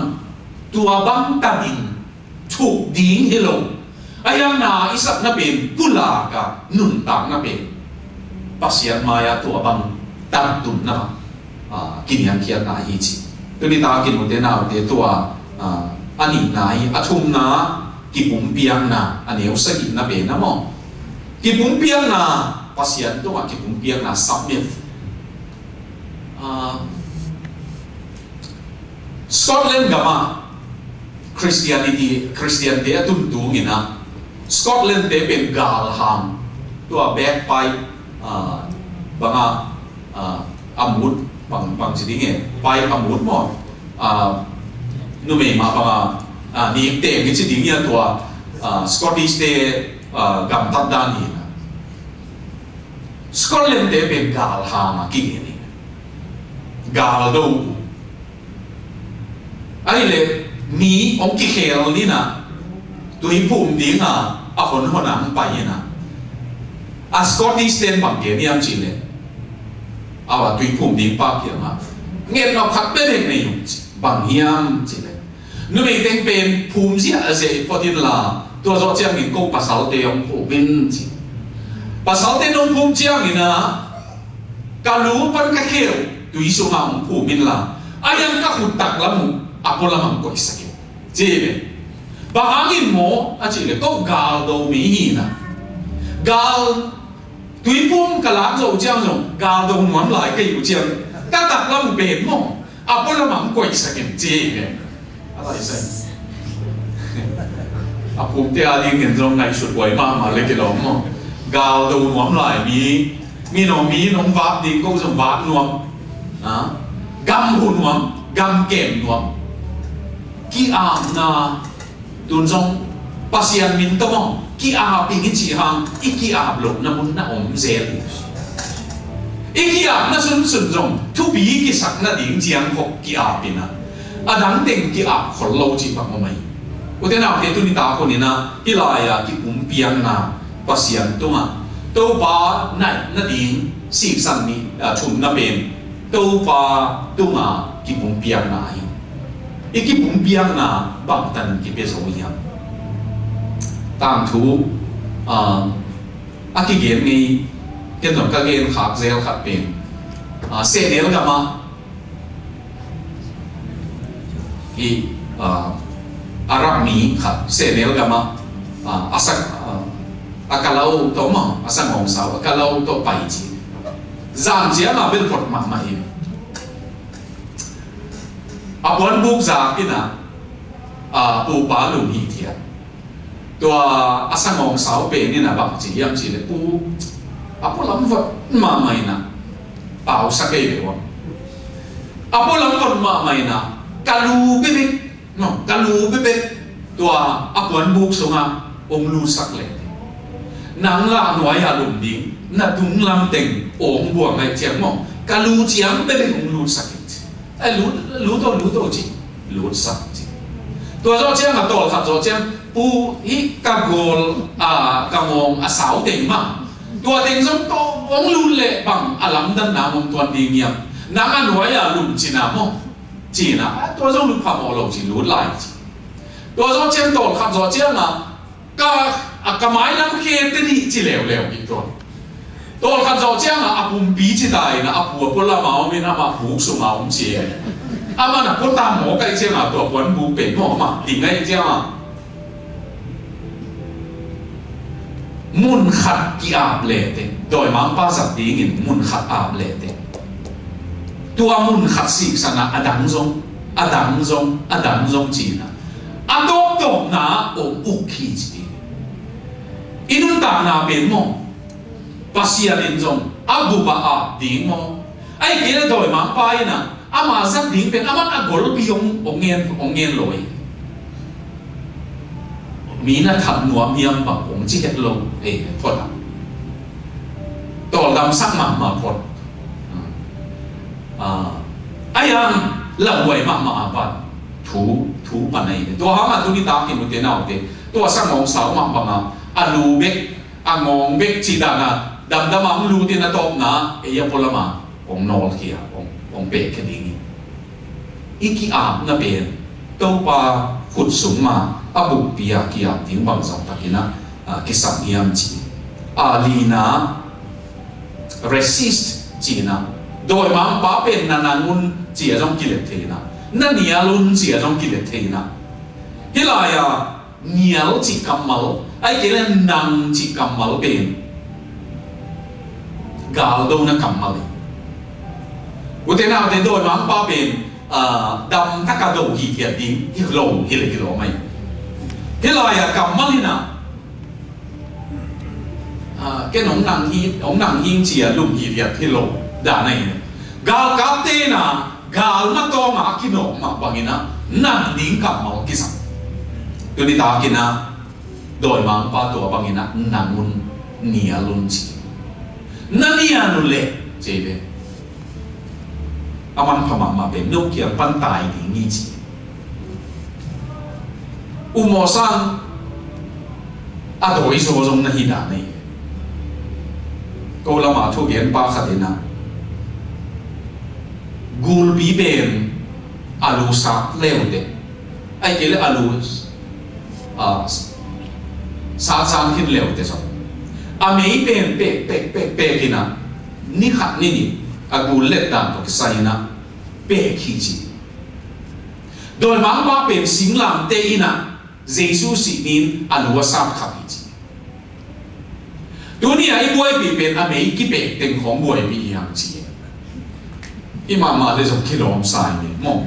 tua bang tanin thuk ding hi lo. A hang na i sakna pen pulak a, nuntakna pen Pasian mai-ah tua bang tantunna, ah, kiniamkhiatna hi ci. Tuni takin ute naute, tua, ah, a nihna hi. A thumna, kipumpiakna, a neu sagihna pen a maw. Kipumpiakna, Pasian tungah kipumpiakna, submit. Ah, Scotland gamah Christianity, Christian te a tun tung in ah, Scotland te pen galhang, tua bagpipe, ah, banga, ah, a mut, bang, bang ci ding e, pipe a mut maw, ah, numei mah banga, ah, nik teng ci ding e, tua, ah, Scottish te, ah, gamtat dan hi in ah. Scotland te pen galhang a kigen hi. Galdo. Ahih leh mi hong kikhel ni in ah, tuiphum ding a, a honhon a hong pai in ah, a Scottish ten bang gen hiam cih leh, a, a tuiphum ding pa kiangah, "Ngetnop khat bek nei ung," ci. Bang hiam cih leh, "Numei teng pen phum ziahziah phot inla, tua zawh ciangin ko pasalte hong phum in," ci. Pasalte nong phum ciangin ah, "Ka lu pan ka kheu tui sungah hong phum inla, a hang ka khut taklam uh a pualam ah hong koihsak in," ci ve. "Bang hangin maw?" a cih leh, "Ko galdo mi hi in ah, gal, tuiphum ka lak zawh uh ciang zong galdo nuam lai ka hih uh ciang, ka taklam uh pen maw, a pualam ah hong koihsak in," ci hi ve. A lai sai. A phumte a dingin zong ngaihsut huai mahmah le kilawm maw. Galdo nuam lai mi, mi nong, mi nong vak ding ko zong vak nuam. Ha? Gam hu nuam, gam kem nuam. Ki-apna, tun zong Pasian min tawh maw, ki-ap in i cih hang, i ki-ap lohna mun na om zel hi. I ki-apna sunsun zong thupi kisak nading ciang khop ki-ap in ah, a dang teng ki-ap khol lo cih bang om ahi. Ute naute, tuni tak hun in ah, hih lai-a kipumpiakna, Pasian tungah, Topa naih nading siksan ni, ah, thumna pen Topa tungah kipumpiakna hi. I kipumpiakna bangtan kipia zo hiam? Tangthu, ah, a kigen ngei, ken zong ka gen khak zel khat pen, ah, sehnel gamah, hi, ah, Arab mi khat sehnel gamah, ah, a sang, ah, a kalau tawh maw, a sangawngsau a kalau tawh pai ci. Zan ciang a bel phot mahmah in, a puanbuk zak in ah, a pupa lum hithiat. Tua a sangawngsau pen in ah bang ci hiam cih leh, "Pu, a pualam vot mahmah in ah, pausak ei ve ua. A pualam vot mahmah in ah, ka lu bebek, no, ka lu bebek tua a puanbuk sungah hong lutsak leh, nang lah nuai-ah lum ding, na tunglam teng hong buang ahih ciang maw, ka lu ciang bebek hong lutsak in," ci. "Ai, lut, lut o, lut o," ci. Lutsak ci. Tua zawh ciang a tawlkhat zawh ciang, Pu hi ka gawl a ka ngawng a sau teng mah. Tua teng zong tawh hong lut leh bang a lamdanna hong tuan ding hiam? Nang a nuai a lum cina maw? Cina, a tua zong lut phamawh lo ci lut lai ci. Tua zawh ciang tawlkhat zawh ciangah ka, a ka mailam khe te nih ci leuleu hi tua. Tawlkhat zawh ciangah a pumpi ci ta inah a pu a pualam a om in amah buk sungah om ci. Amah na puatam maw kaih ciangah tua puan buk pen maw amah ding ahi ciangah. Mun khat ki-ap lehte, dawimangpa zat dingin mun khat ap lehte, tua mun khat siksanah a dang zong, a dang zong, a dang zong cinah a tawptawpna om uk hi ci. I nuntakna pen maw, Pasian in zong a bup a ap ding maw? Ahih kei leh dawimangpa inah ama zat ding pen aman a golpi hong, hong ngen, hong ngen lo hi. Mi na that nuam hiam bang hong ci het lo, ei, phot ah. Tawldamsak mahmah phot. Ah, a yang lauhuai mahmah a pan thu, thu pan ahi. Tua hangah tuni takin ute naute, tua sang hong sau mah bangah a lu bek, a ngawng bek cih dana damdam a hong lut in a tawpna ei a pualam a hong nawlkhia, hong, hong pehkhia ding hi. I ki-apna pen Topa khut sung mah a bukpi a ki-ap ding bangzah takinah, ah, kisam hiam ci. A lina, resist cinah, dawimangpa pen na nang un ci a zong kilet thei inah, na nial un ci a zong kilet thei inah. Hih lai-ah nial cih kammal, ahih kei leh nang cih kammal pen galdona kammal hi. Ute naute, dawimangpa pen, ah, damtaka do hithiat ding hi lo, hi le hi lo mai. Hih lai-ah kammal inah, ah, ken hong nang hi, hong nang hing ci a lum hithiat hi lo dan ahi. Galkapte inah gal matawngah a kinawk mah banginah nang ding kammal kisam. Tuni takinah dawimangpa tua banginah nang un, nial un ci. Na nial uh leh ci ve. A manpha mahmah pen no kiang pan tai ding hi ci. U mawsang a dawi zaw zong na hi dan ahi. Ko lamah thugenpa khat inah gulpi pen a lu sak leute, ahih kei leh a lu, ah, sak sang khin leute zong a mei pen pek, pek, pek, pek inah ni khat ni nih a gul let dan tawh kisai inah pek hi ci. Dawimangpa pen singlamteh inah Jesu sih ni-in a lu a sat khap hi ci. Tuni a i buaipih pen a mei kipek teng khawng buaipih hi hang ci. I mahmah le zong kilawm sa hi maw?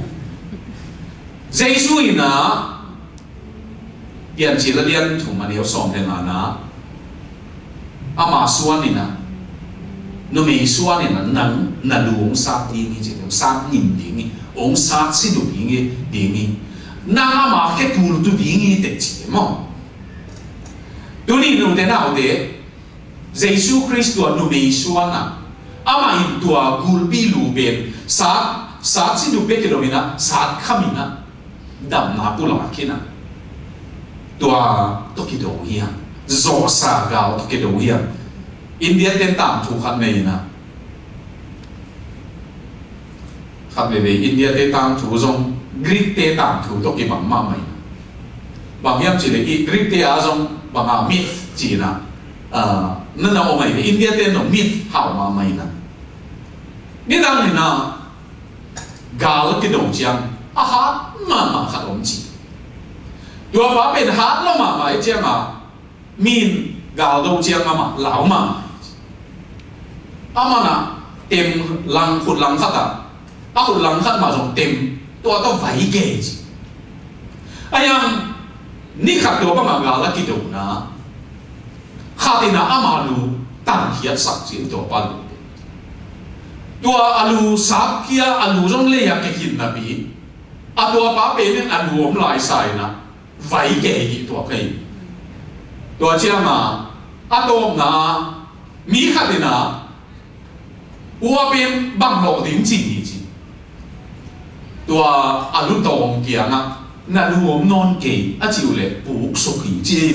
Jesu inah Piancil a lian thum a neu sawm le ngana, ama suan inah, numei suan inah nang na lu hong sat ding hi ci, hong sat ngim ding hi, hong sat sidup ding hi, ding hi. Nang ama khe tultu ding hi teh ci maw? Tuni nute naute, Jesu Khrist tua numei suan ah amah in tua gulpi lu pen sat, sat sidup bek hi lo inah, sat kham inah damna pulak khin a, tua tawh kido hiam? Zawhsa gal tawh kido hiam? India ten tangthu khat nei inah, khat veivei India te tangthu zong Greek te tangthu tawh kibang mahmah inah. Bang hiam cih leh Greek te a zong banga myth ci inah, ah, na na om ahi ve. India te zong myth hau mahmah inah. Nidang inah gal kido ciang a hat mahmah khat om ci. Tua pa pen hat lo mahmah ahi ciangah mi in gal do ciang amah lau mahmah. Amah na tem lang, khut lang khat ah, a khut lang khat mah zong tem, tua tawh vai kei ci. A yang ni khat tua bangah gal a kidona khat inah ama lu tankhiat sak ci, tua pa lu. Tua a lu sap khia, a lu zong lei a kikhin napi, a tua pa pen in a lu om lai sa inah vai kei hi tua kei. Tua ciangah a tawpna mi khat inah, ua pen bang lawh ding ci hi ci. Tua a lu tawng kiangah Na lu om nawn kei a cih uh leh puk suk hi ci hi.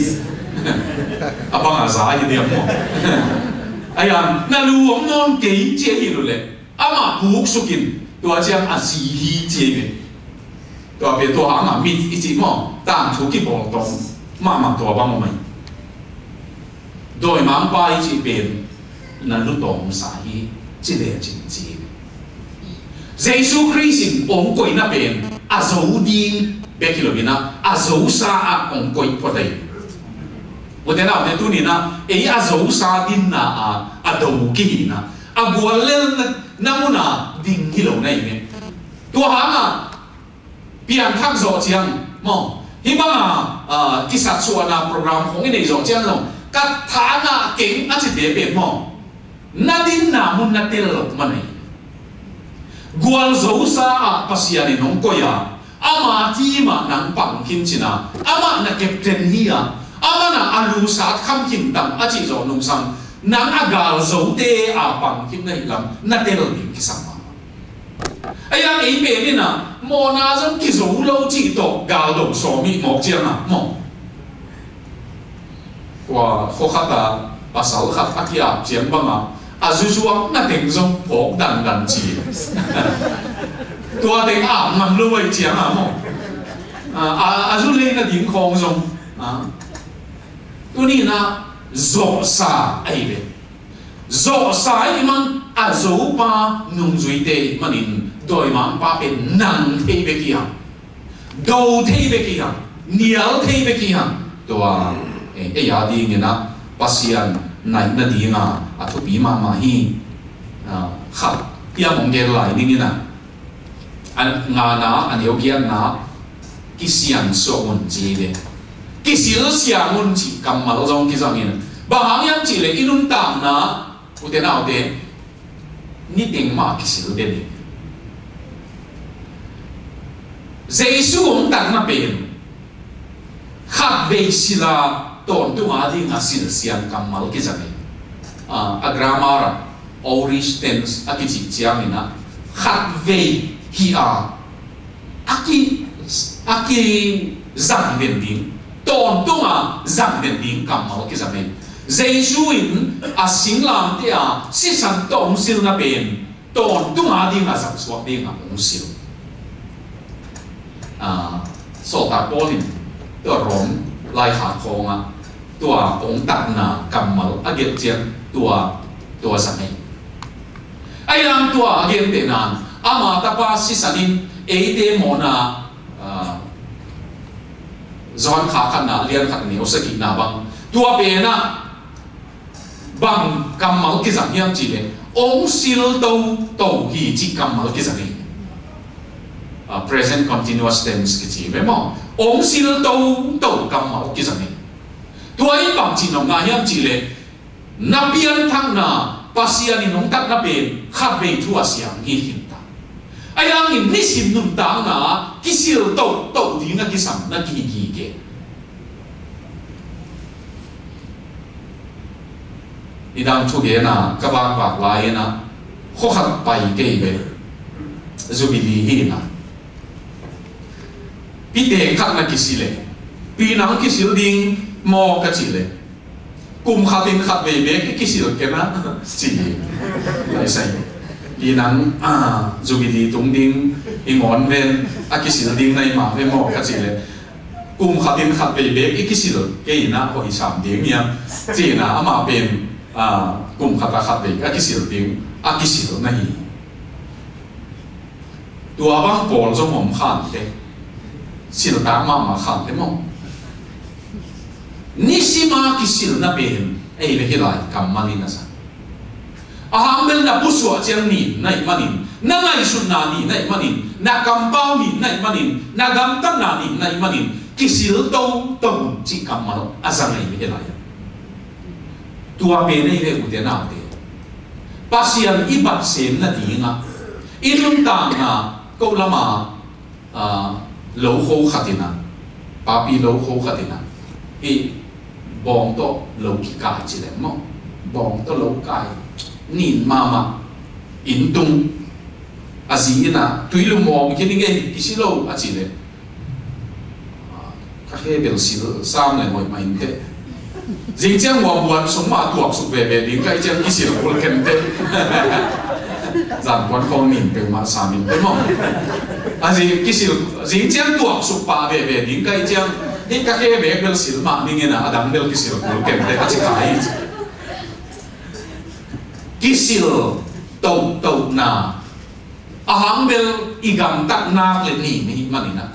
A bang a za hi diam maw? Ayan, na lu om nawn kei ci hi uh leh amah puk suk in, tua ciang a zi hi ci hi. Tua pen tua hang a mit i cih maw, tangthu kibawl tawm mahmah tua bang om ahi. Dawimangpa i cih pen na lu tawmsa hi ci lecin ci hi. Jesu Khrist in hong koihna pen a zo ding bek hi lo in ah, a zosa ah hong koih phot ahi. Ute naute, tuni in ah ei a zosa dinna a, a do kihi in ah, a guallelna mun a ding hi lo na hi ve. Tua hang a piangthak zawh ciang maw, hih bang a, a, kisatsuahna program khong i neih zawh ciang zong ka tha ngah keng a cite pen maw, na dinna mun na tel lo mah na hi. Gualzosa ah Pasian in hong koih a, ama team ah nang pang khin cin a, amah na captain hi a, amah na a lusat kham khin tang a cih zawh nungsang, nang a galzote a pang khin na hih lam na tel ding kisam mahmah. Ahi hang ei pen in ah mawhna zong kizo lo cih tawh galdo sawm i mawk ciang a maw, kua khua khat a pasal khat a ki-ap ciang bang a, a zuzuak na teng zong phawk dandan ci. Tua teng ap ngam lo ahi ciang a maw, a, a, a zu lei nading khawng zong, a, tuni in ah zawhsa ahi ve. Zawhsa ahih man a zopa nungzuite ahih manin dawimangpa pen nang thei bek hi hang, do thei bek hi hang, nial thei bek hi hang. Tua, eh, ei a dingin ah Pasian naih nading a, a thupi mahmah hi. Ah, khat hiam hong gen lai ning in ah, a ngana, a neu giatna, kisiansuah un ci hi ve. Kisilsiang un cih kammal zong kizang in. Bang hang hiam cih leh i nuntakna, ute naute, niteng mah kisil den hi. Jesu hong tatna pen khatvei sil a, tawntung a ding a silsiang kammal kizang hi. A, a grammar ah, aorist tense a kicih ciangin ah, khatvei hi a, a ki, a kizang den ding, tawntung a zang den ding kammal kizang hi. Jesu in a singlamteh a sisan tawh hong silna pen tawntung a ding a zangsuak ding a hong sil. Ah, Sawltak Paul in tua Rom laikhak khawng ah tua hong tatna kammal a gelh ciang tua, tua zang hi. Ahi hang tua a gentehna in ama tapa sisan in eite mawhna, ah, Johan kha khatna, lian khat neu sagihna bang, tua pen ah bang kammal kizang hiam cih leh, hong sil toto hi cih kammal kizang hi. Ah, present continuous tense kici ve maw. Hong sil toto kammal kizang hi. Tua in bang cih nopna hiam cih leh, na pianthakna, Pasian in hong tatna pen khatvei thu a siang hi khin ta. Ahi hangin nisim nuntakna kisil toto ding a kisam na kigige. Nidang thugen a ka vakvak lai-in ah, khua khat pai kei ve, Jubilee hi-in ah, pite khat na kisil e, pi nang kisil ding maw ka cih leh, kum khat in khatvei bek i kisil ken a, ci hi. Lai sai. Pi nang, ah, Jubilee tung ding i ngawn ven, a kisil ding na hi mah ve maw ka cih leh, kum khat in khatvei bek i kisil kei in ah hoih sam ding hiam, ci-in ah amah pen, ah, kum khat a khatvei a kisil ding, a kisil na hi. Tua bang pawl zong om khante, siltak mahmah khante maw. Nisim a kisilna pen ei ve hih lai kammal in a za. A hang bel na pusuah ciang nin na hih manin, na ngaihsutna nin na hih manin, na kampau nin na hih manin, na gamtatna nin na hih manin, kisil toto un cih kammal a zang ei ve hih lai-ah. Tua pen ei ve ute naute, Pasian i bat sem nadingah i nuntakna ko lama, ah, lokho khat in ah, papi lokho khat in ah, hih bawng tawh lo kikai ci leng maw, bawng tawh lo kai, nin mahmah, inn tung, a zi in ah, tui lum awng khin ing ei, kisi lo a ci leh, Ka khe bel sil sam le ngoih mah inteh. Zing ciang hua buan sung mah tuaksuk veve ding ka hih ciang kisil kul kenteh. Zan puan khawng nin peuhmah sam inteh maw. A zing kisil, zing ciang tuaksuk pah veve ding ka hih ciang, hih ka khe bek bel sil mah ning in a, a dang bel kisil kul kenteh ka ci kha hi. Kisil tohtohna a hang bel i gamtat nak le nin i hih manin a,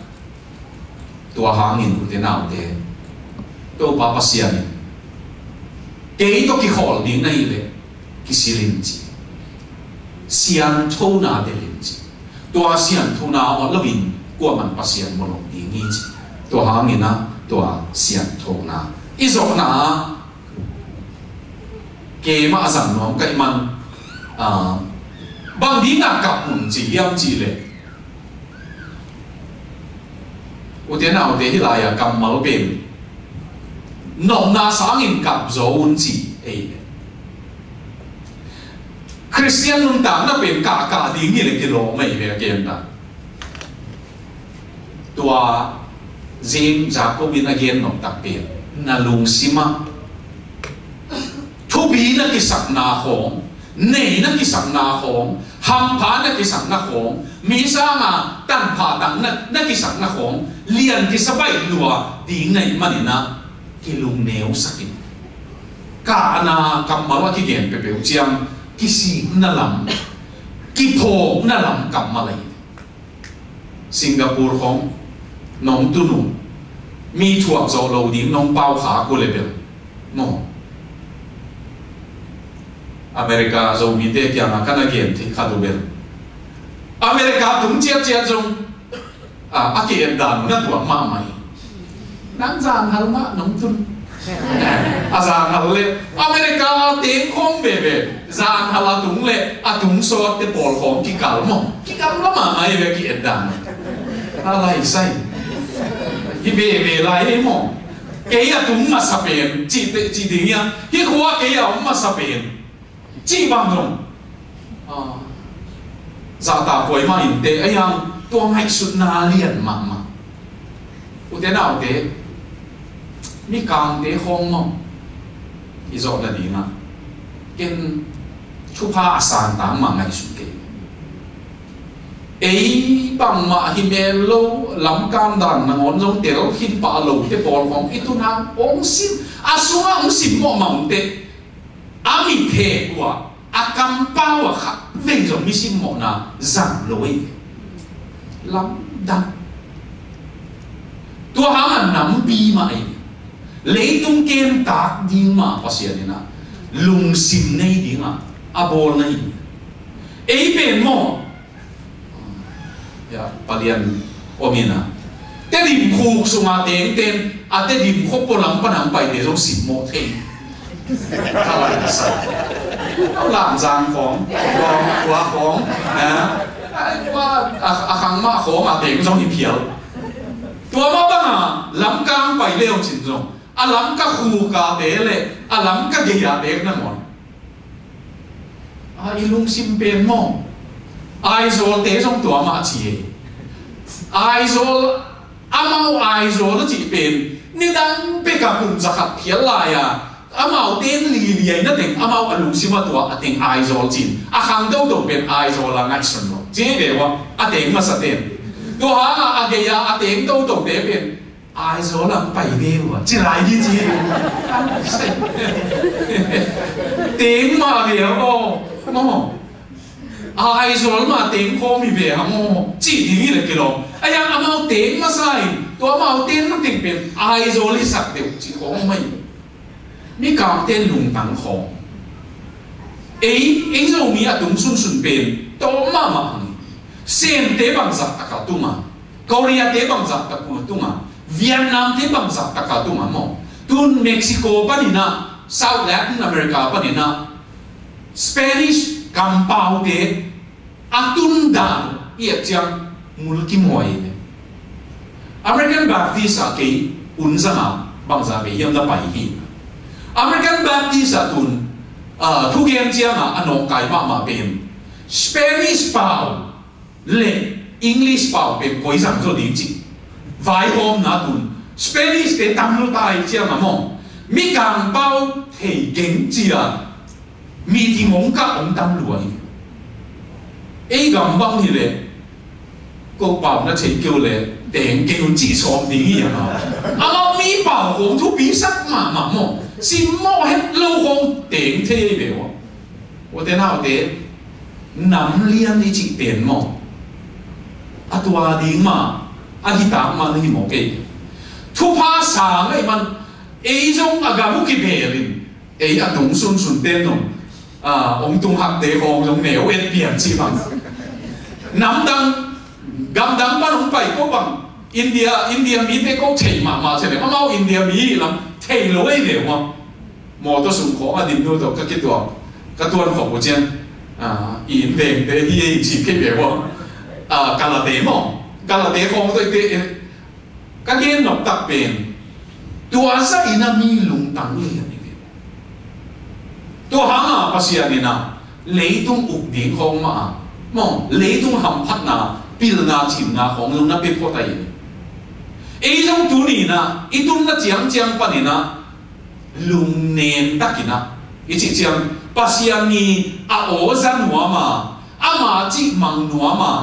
tua hangin ute naute, Topa Pasian in kei tawh kikhawl ding na hih leh kisil in ci, sianthona tel in ci. Tua sianthona om loin kuaman Pasian mu lo ding hi ci. Tua hangin a, tua sianthona i zawhna ah keimah a zang nuam ka hih man, ah, bang dingin a kap un ci hiam cih leh, ute naute, hih lai-a kammal pen nopna sangin kap zaw un ci ei leh, Khristian nuntakna pen kahkah ding hi leh kilawm ei ve a kem ta. Tua James, Jacob in a gen noptak pen, na lungsim ah thupi na kisakna khawng, nei na kisakna khawng, hampha na kisakna khawng, mi sanga tanpha tang na, na kisakna khawng, lian kisa baih lua ding na hih manin a, kilungneu sak in. Kahna kammal a kigen peuhpeuh ciang kisikna lam, kiphawkna lam kammal ahi. Singapore khawng nong tun uh, mi thuak zawh lo ding nong pau khak uh leh bel maw, America Zomite kiangah ka na gen theih khat uh bel, America tung ciatciat zong, a, a ki-et dan uh na tuak mahmah hi. Nang zanghal mah nong tun. A zanghal leh America a teng khawng veve, zanghal a tung leh a tung sawtte pawl khawng kikal maw, kigamla mahmah hi ve, ki-et dan uh. A lai sai hi veve lai hi maw. Kei a tung masa pen cih ding hi a, hih khua kei a om masa pen cih bang zong, ah, zahtakhuai mah inteh, a hiang tua ngaihsutna lian mahmah. Ute naute, Mikangte khawng maw, i zawh nadingah ken thupha a santang mah ngaihsun kei. Ei bangmah hi mel lo, lamkang dan nangawn zong tel khin pah lote pawl khawng i tun hang hong sim, a sungah hong simmawh mah hong teh. A mi phek uh a, a kampau ah khat vei zong mi simmawhna zang lo ei ve. Lamdang. Tua hangah nampi mah ei ve. Leitung kemtak ding mah Pasian in a, lungsim nei dingah a bawl na hi. Ei pen maw, ya, palian om in a, Tedim khuk sungah tengten a Tedim khua pualam pan hong paite zong simmawh thei. Ka lai sa. Lamzang khawng, khawng, khua khawng, a, a, a khang mah khawng a teng zong hi phial. Tua mah bangah Lamka hong pai leucin zong a Lamka khukate le a Lamka gei-a tek nangawn, a, i lungsim pen maw, Aizawlte zong tua mah ci hi. Aizawl, amau Aizawl a cih pen nidang pek a kum zakhat phial lai-a, amaute in liliai na teng amau a lungsim a tua a teng Aizawl cin, a khang toto pen Aizawl a ngaihsun lo ci hi ve ua, a teng masaten. Tua hangah a gei-a a teng totote pen Aizawl ah pai ve uh a ci lai hi ci. Teng mah ve uh aw, maw. Aizawl mah teng khawm hi ve hang aw cih ding hi leh kilawm. A hiang amau teng masa in, tua amau teng na teng pen Aizawl hi sak deuh cih khawng mah hi. Mikangte lungtang khawng. Ei, ei Zomi a tung sunsun pen tawm mahmah hang hi. Semte bangzah tak a tung a, Koreate bangzah tak a tung a, Vietnamte bangzah tak a tung a maw. Tun Mexico panin ah, South Latin America panin ah, Spanish kampaute a tun dan i et ciang mul kimuai hi. American Baptist ah kei hun zanga bangzah vei hiam na pai hi. American Baptist ah tun, ah, thugen ciangah a nawngkai mahmah pen Spanish pau le English pau pen koi zang zaw ding cih vaihawmna tun Spanish te tam lua ta hi ciang a maw, mi kangpau thei keng ci-a meeting hong kah hong tam lua hi. Ei gam bang hi leh, ko pau na thei kei uh leh teng kei un cih sawm ding hi a maw. Amau mi pau khong thupi sak mahmah maw, simmawh het lo khong teng thei ei ve uh a. Ute naute, nam lian i cih pen maw, a tua ding mah, a hi tak mah na hi mawk ei. Thupha sang ei man, ei zong a gam uh kibelin, ei a tung sunsun ten zong, a, hong tung hakte khawng zong neu et pian cih bang. Namdang, gamdang pan hong pai ko bang, India, India mite ko thei mahmah thei leh, amau India mi hi lam thei lo ei ve uh a. Mawtaw sung khawng a din nu tawh ka kituak, ka tuan khawh uh ciang, a, i inn vengte hi ei ci kei ve uh a. A, kalate maw, kalate khawng tawh i te, ka gen nop tak pen, tua zah in a mi lungtang lian hi ve. Tua hanga Pasian in a leitung uk ding khawng mah a, maw, leitung hamphatna, pilna, thimna khawng zong na pia phot ahi hi. Ei zong tuni in a, i tunna ciangciang panin a, lungnem takin a, i cih ciang, Pasian ni a aw za nuam a, ama cih mang nuam a,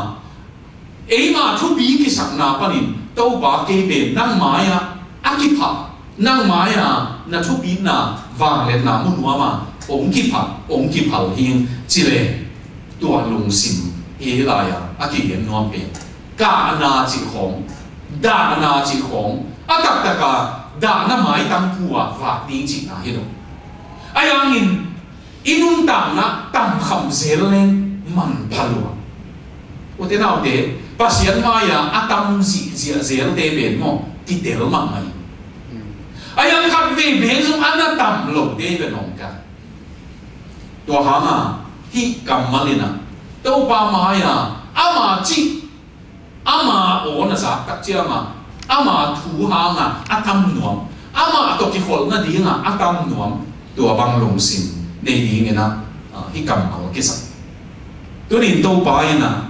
eima thupi kisakna panin, Topa kei pen nang mai-ah a kiphal, nang mai-ah na thupitna vangliatna mu nuam a, hong kiphal, hong kiphal hing ci leh, tua lungsim hi lai-a a kigen nuam pen, kahna cih khawng, dahna cih khawng, a taktak a dahna maitang pu-ah vak ding cihna hi lo. Ahi hangin, i nuntakna tamkham zel leng manpha lua. Ute naute, Pasian mai-a a tam zihziah zelte pen maw, kitel mahmah hi. Ahi hang khat veve zong a na tam lote hi ve nawngkai. Tua hanga hih kammal in a, Topa mai-a ama cih, ama aw na zak tak cianga, ama thu hanga a tam nuam, ama tawh kikholh nadinga a tam nuam, tua bang lungsim nei dingin a, a, hih kammal kisak. Tunin Topa in a,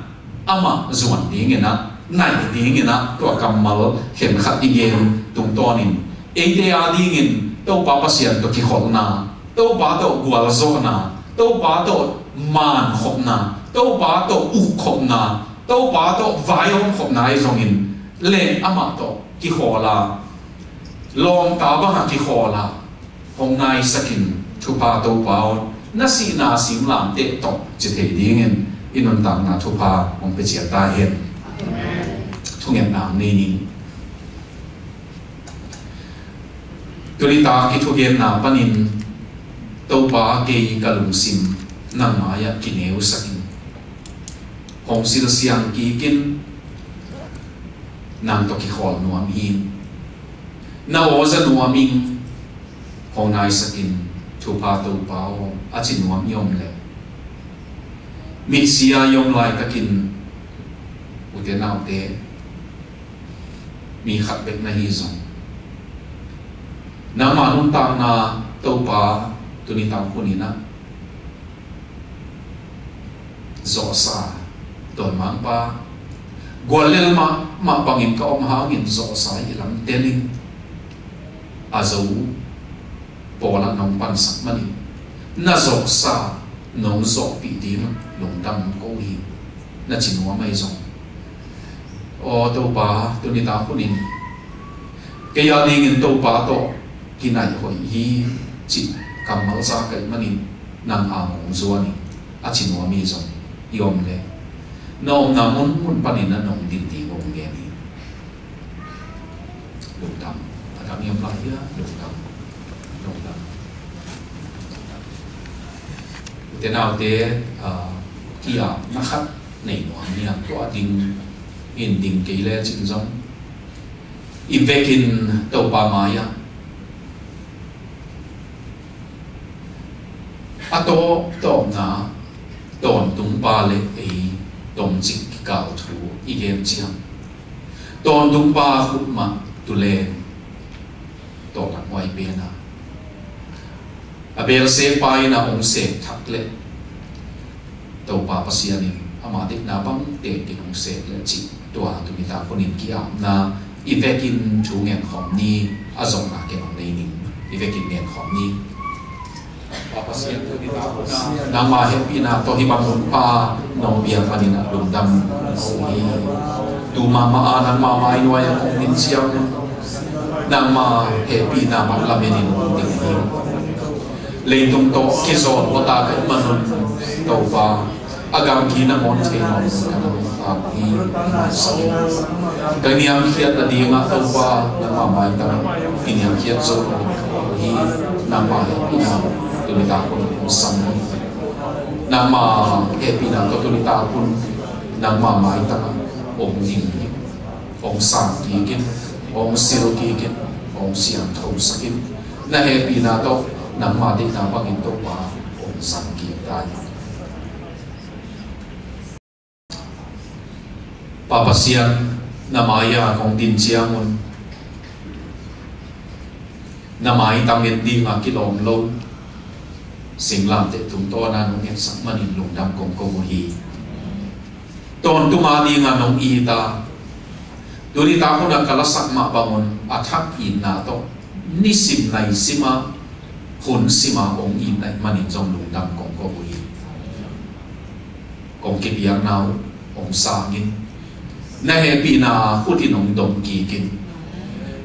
amah zuan dingin a, naih dingin a, tua kammal khenkhat i gen tungtawnin, eite adingin Topa Pasian tawh kikholhna, Topa tawh gualzawhna, Topa tawh mankhopna, Topa tawh ukkhopna, Topa tawh vaihawmkhopna ahi zongin, le amah tawh kikhawl a, lawmta bangah kikhawl a, hong naisakin thupha Topa aw, na sihna singlamteh tawh ci thei dingin i nuntakna thupha hong pia ciat ta hen. Thungetna nei ning. Tuni tak i thugenna panin Topa, kei ka lungsim nang mai-ah kineusakin, hong silsiang kikin, nang tawh kikhawl nuam hi. Na aw za nuam ing, hong naisakin thupha Topa aw, a ci nuam i om leh, mitsia i om laitakin, ute naute, mi khat bek na hi zong, nangma nuntakna Topa tuni tak hunin a zawhsa, dawimangpa, guallel mahmah bangin ka om hangin zawhsa i lam telin, a zo pawlah nong pansak manin, na zawhsa nong zawhpih ding lungdam ko hi, na ci nuam ahi zong, aw Topa, tuni tak hunin kei adingin Topa tawh kinaih hoih hi cih kammal za ka hih manin, nang ang hong zuan in, a ci nuam i zong i om leh, na omna munmun panin a nong din ding hong ngen hi. Lungdam. A dang i om lai hia? Lungdam. Lungdam. Ute naute, a, ki-apna khat nei nuam ni a, tua ding in ding kei lecin zong, i vekin Topa mai-ah a tawptawpna tawntungpa le ei tomcik kikal thu i gen ciang, tawntungpa khut mah tu leng tawlanghuai pen a, a belsepa in a hong sep thak leh, Topa Pasian in ama deihna bang tengin hong sep leh cih, tua tuni tak hunin ki-apna I vekin thu ngen khawm ni. A zongna ken hong nei ning. I vekin ngen khawm ni. Nangma hehpihna tawh hih bang hun pa nong piak manin a lungdam ko hi. Tu mahmah a nangma mai nuai-ah kong din ciang nangma hehpihna mah lamen in kong din hi. Leitung tawh kizawn awta ka hih manun Topa, a gamgi nangawn thei nawn lo ka hi. Ka niamkhiat nadingah Topa nangma maitang i niamkhiat zo hi. Nangma hehpihna tuni tak hun hong sam hi. Nangma hehpihna tawh tuni tak hun nangma maitangah hong ding hi. Hong sang kik in, hong sil kik in, hong siangthosak in. Na hehpihna tawh nangma deihna bangin Topa hong zang kik ta in. Pa Pasian, na mai-ah kong din ciangun na maitang en dingah kilawm lo singlamteh tungtawna nong etsak manin lungdam kong ko uh hi. Tawntung a dingah nong it a, tuni tak hunah ka lasak mah bangun a thak itna tawh nisim naisimah hun sima hong itna ih manin zong lungdam kong ko uh hi. Kong kipiakna uh hong sangin, na hehpihna khutin hong dom kikin,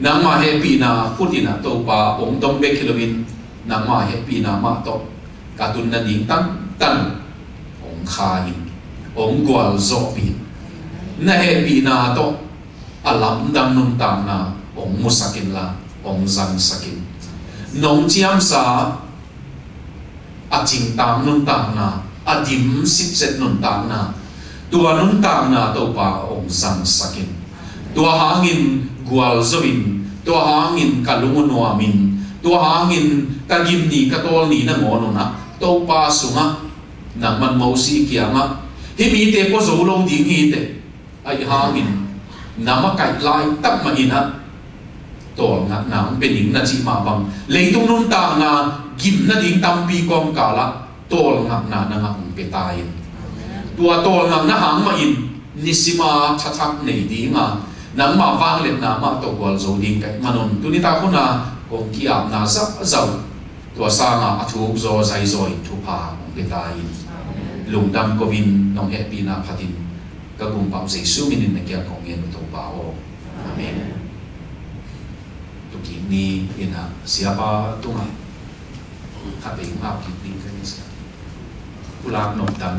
nangma hehpihna khutin a Topa hong dom bek hi loin nangma hehpihna mah tawh ka tun nading tantan hong kha in, hong gualzawhpih in. Na hehpihna tawh a lamdang nuntakna hong musak inla hong zangsak in. Nong ciamsa a cingtang nuntakna, a dim sitset nuntakna, tua nuntakna Topa hong zangsak in. Tua hangin gualzo in, tua hangin ka lung uh nuam in, tua hangin ka gim ni ka tawl ni nangawn un ah Topa sungah nangman Mosi kiangah hih mite pua zo lo ding hi teh. Ahi hangin na makaih laitak mah in ah tawlngatna hong pia ning na cih mah bang, leitung nuntakna gim nading tampi kawmkalah tawlngatna nangah hong pia ta in. Tua tawlngatna hang mah in nisima thathak nei dinga nangma vangliatna mah tawh gualzo ding ka hih manun tuni tak huna kong ki-apna zahzah uh tua sanga a thuk zaw zai zaw in thupha hong pia ta in. Lungdam ko in nong hehpihna phatin ka Kumpau Jesu minin na kiang kong ngen uh Topa aw. Amen. Tukik ni in ah siapa tungah khat vei hong hap kik ding ka hi sia. Pulak nop dang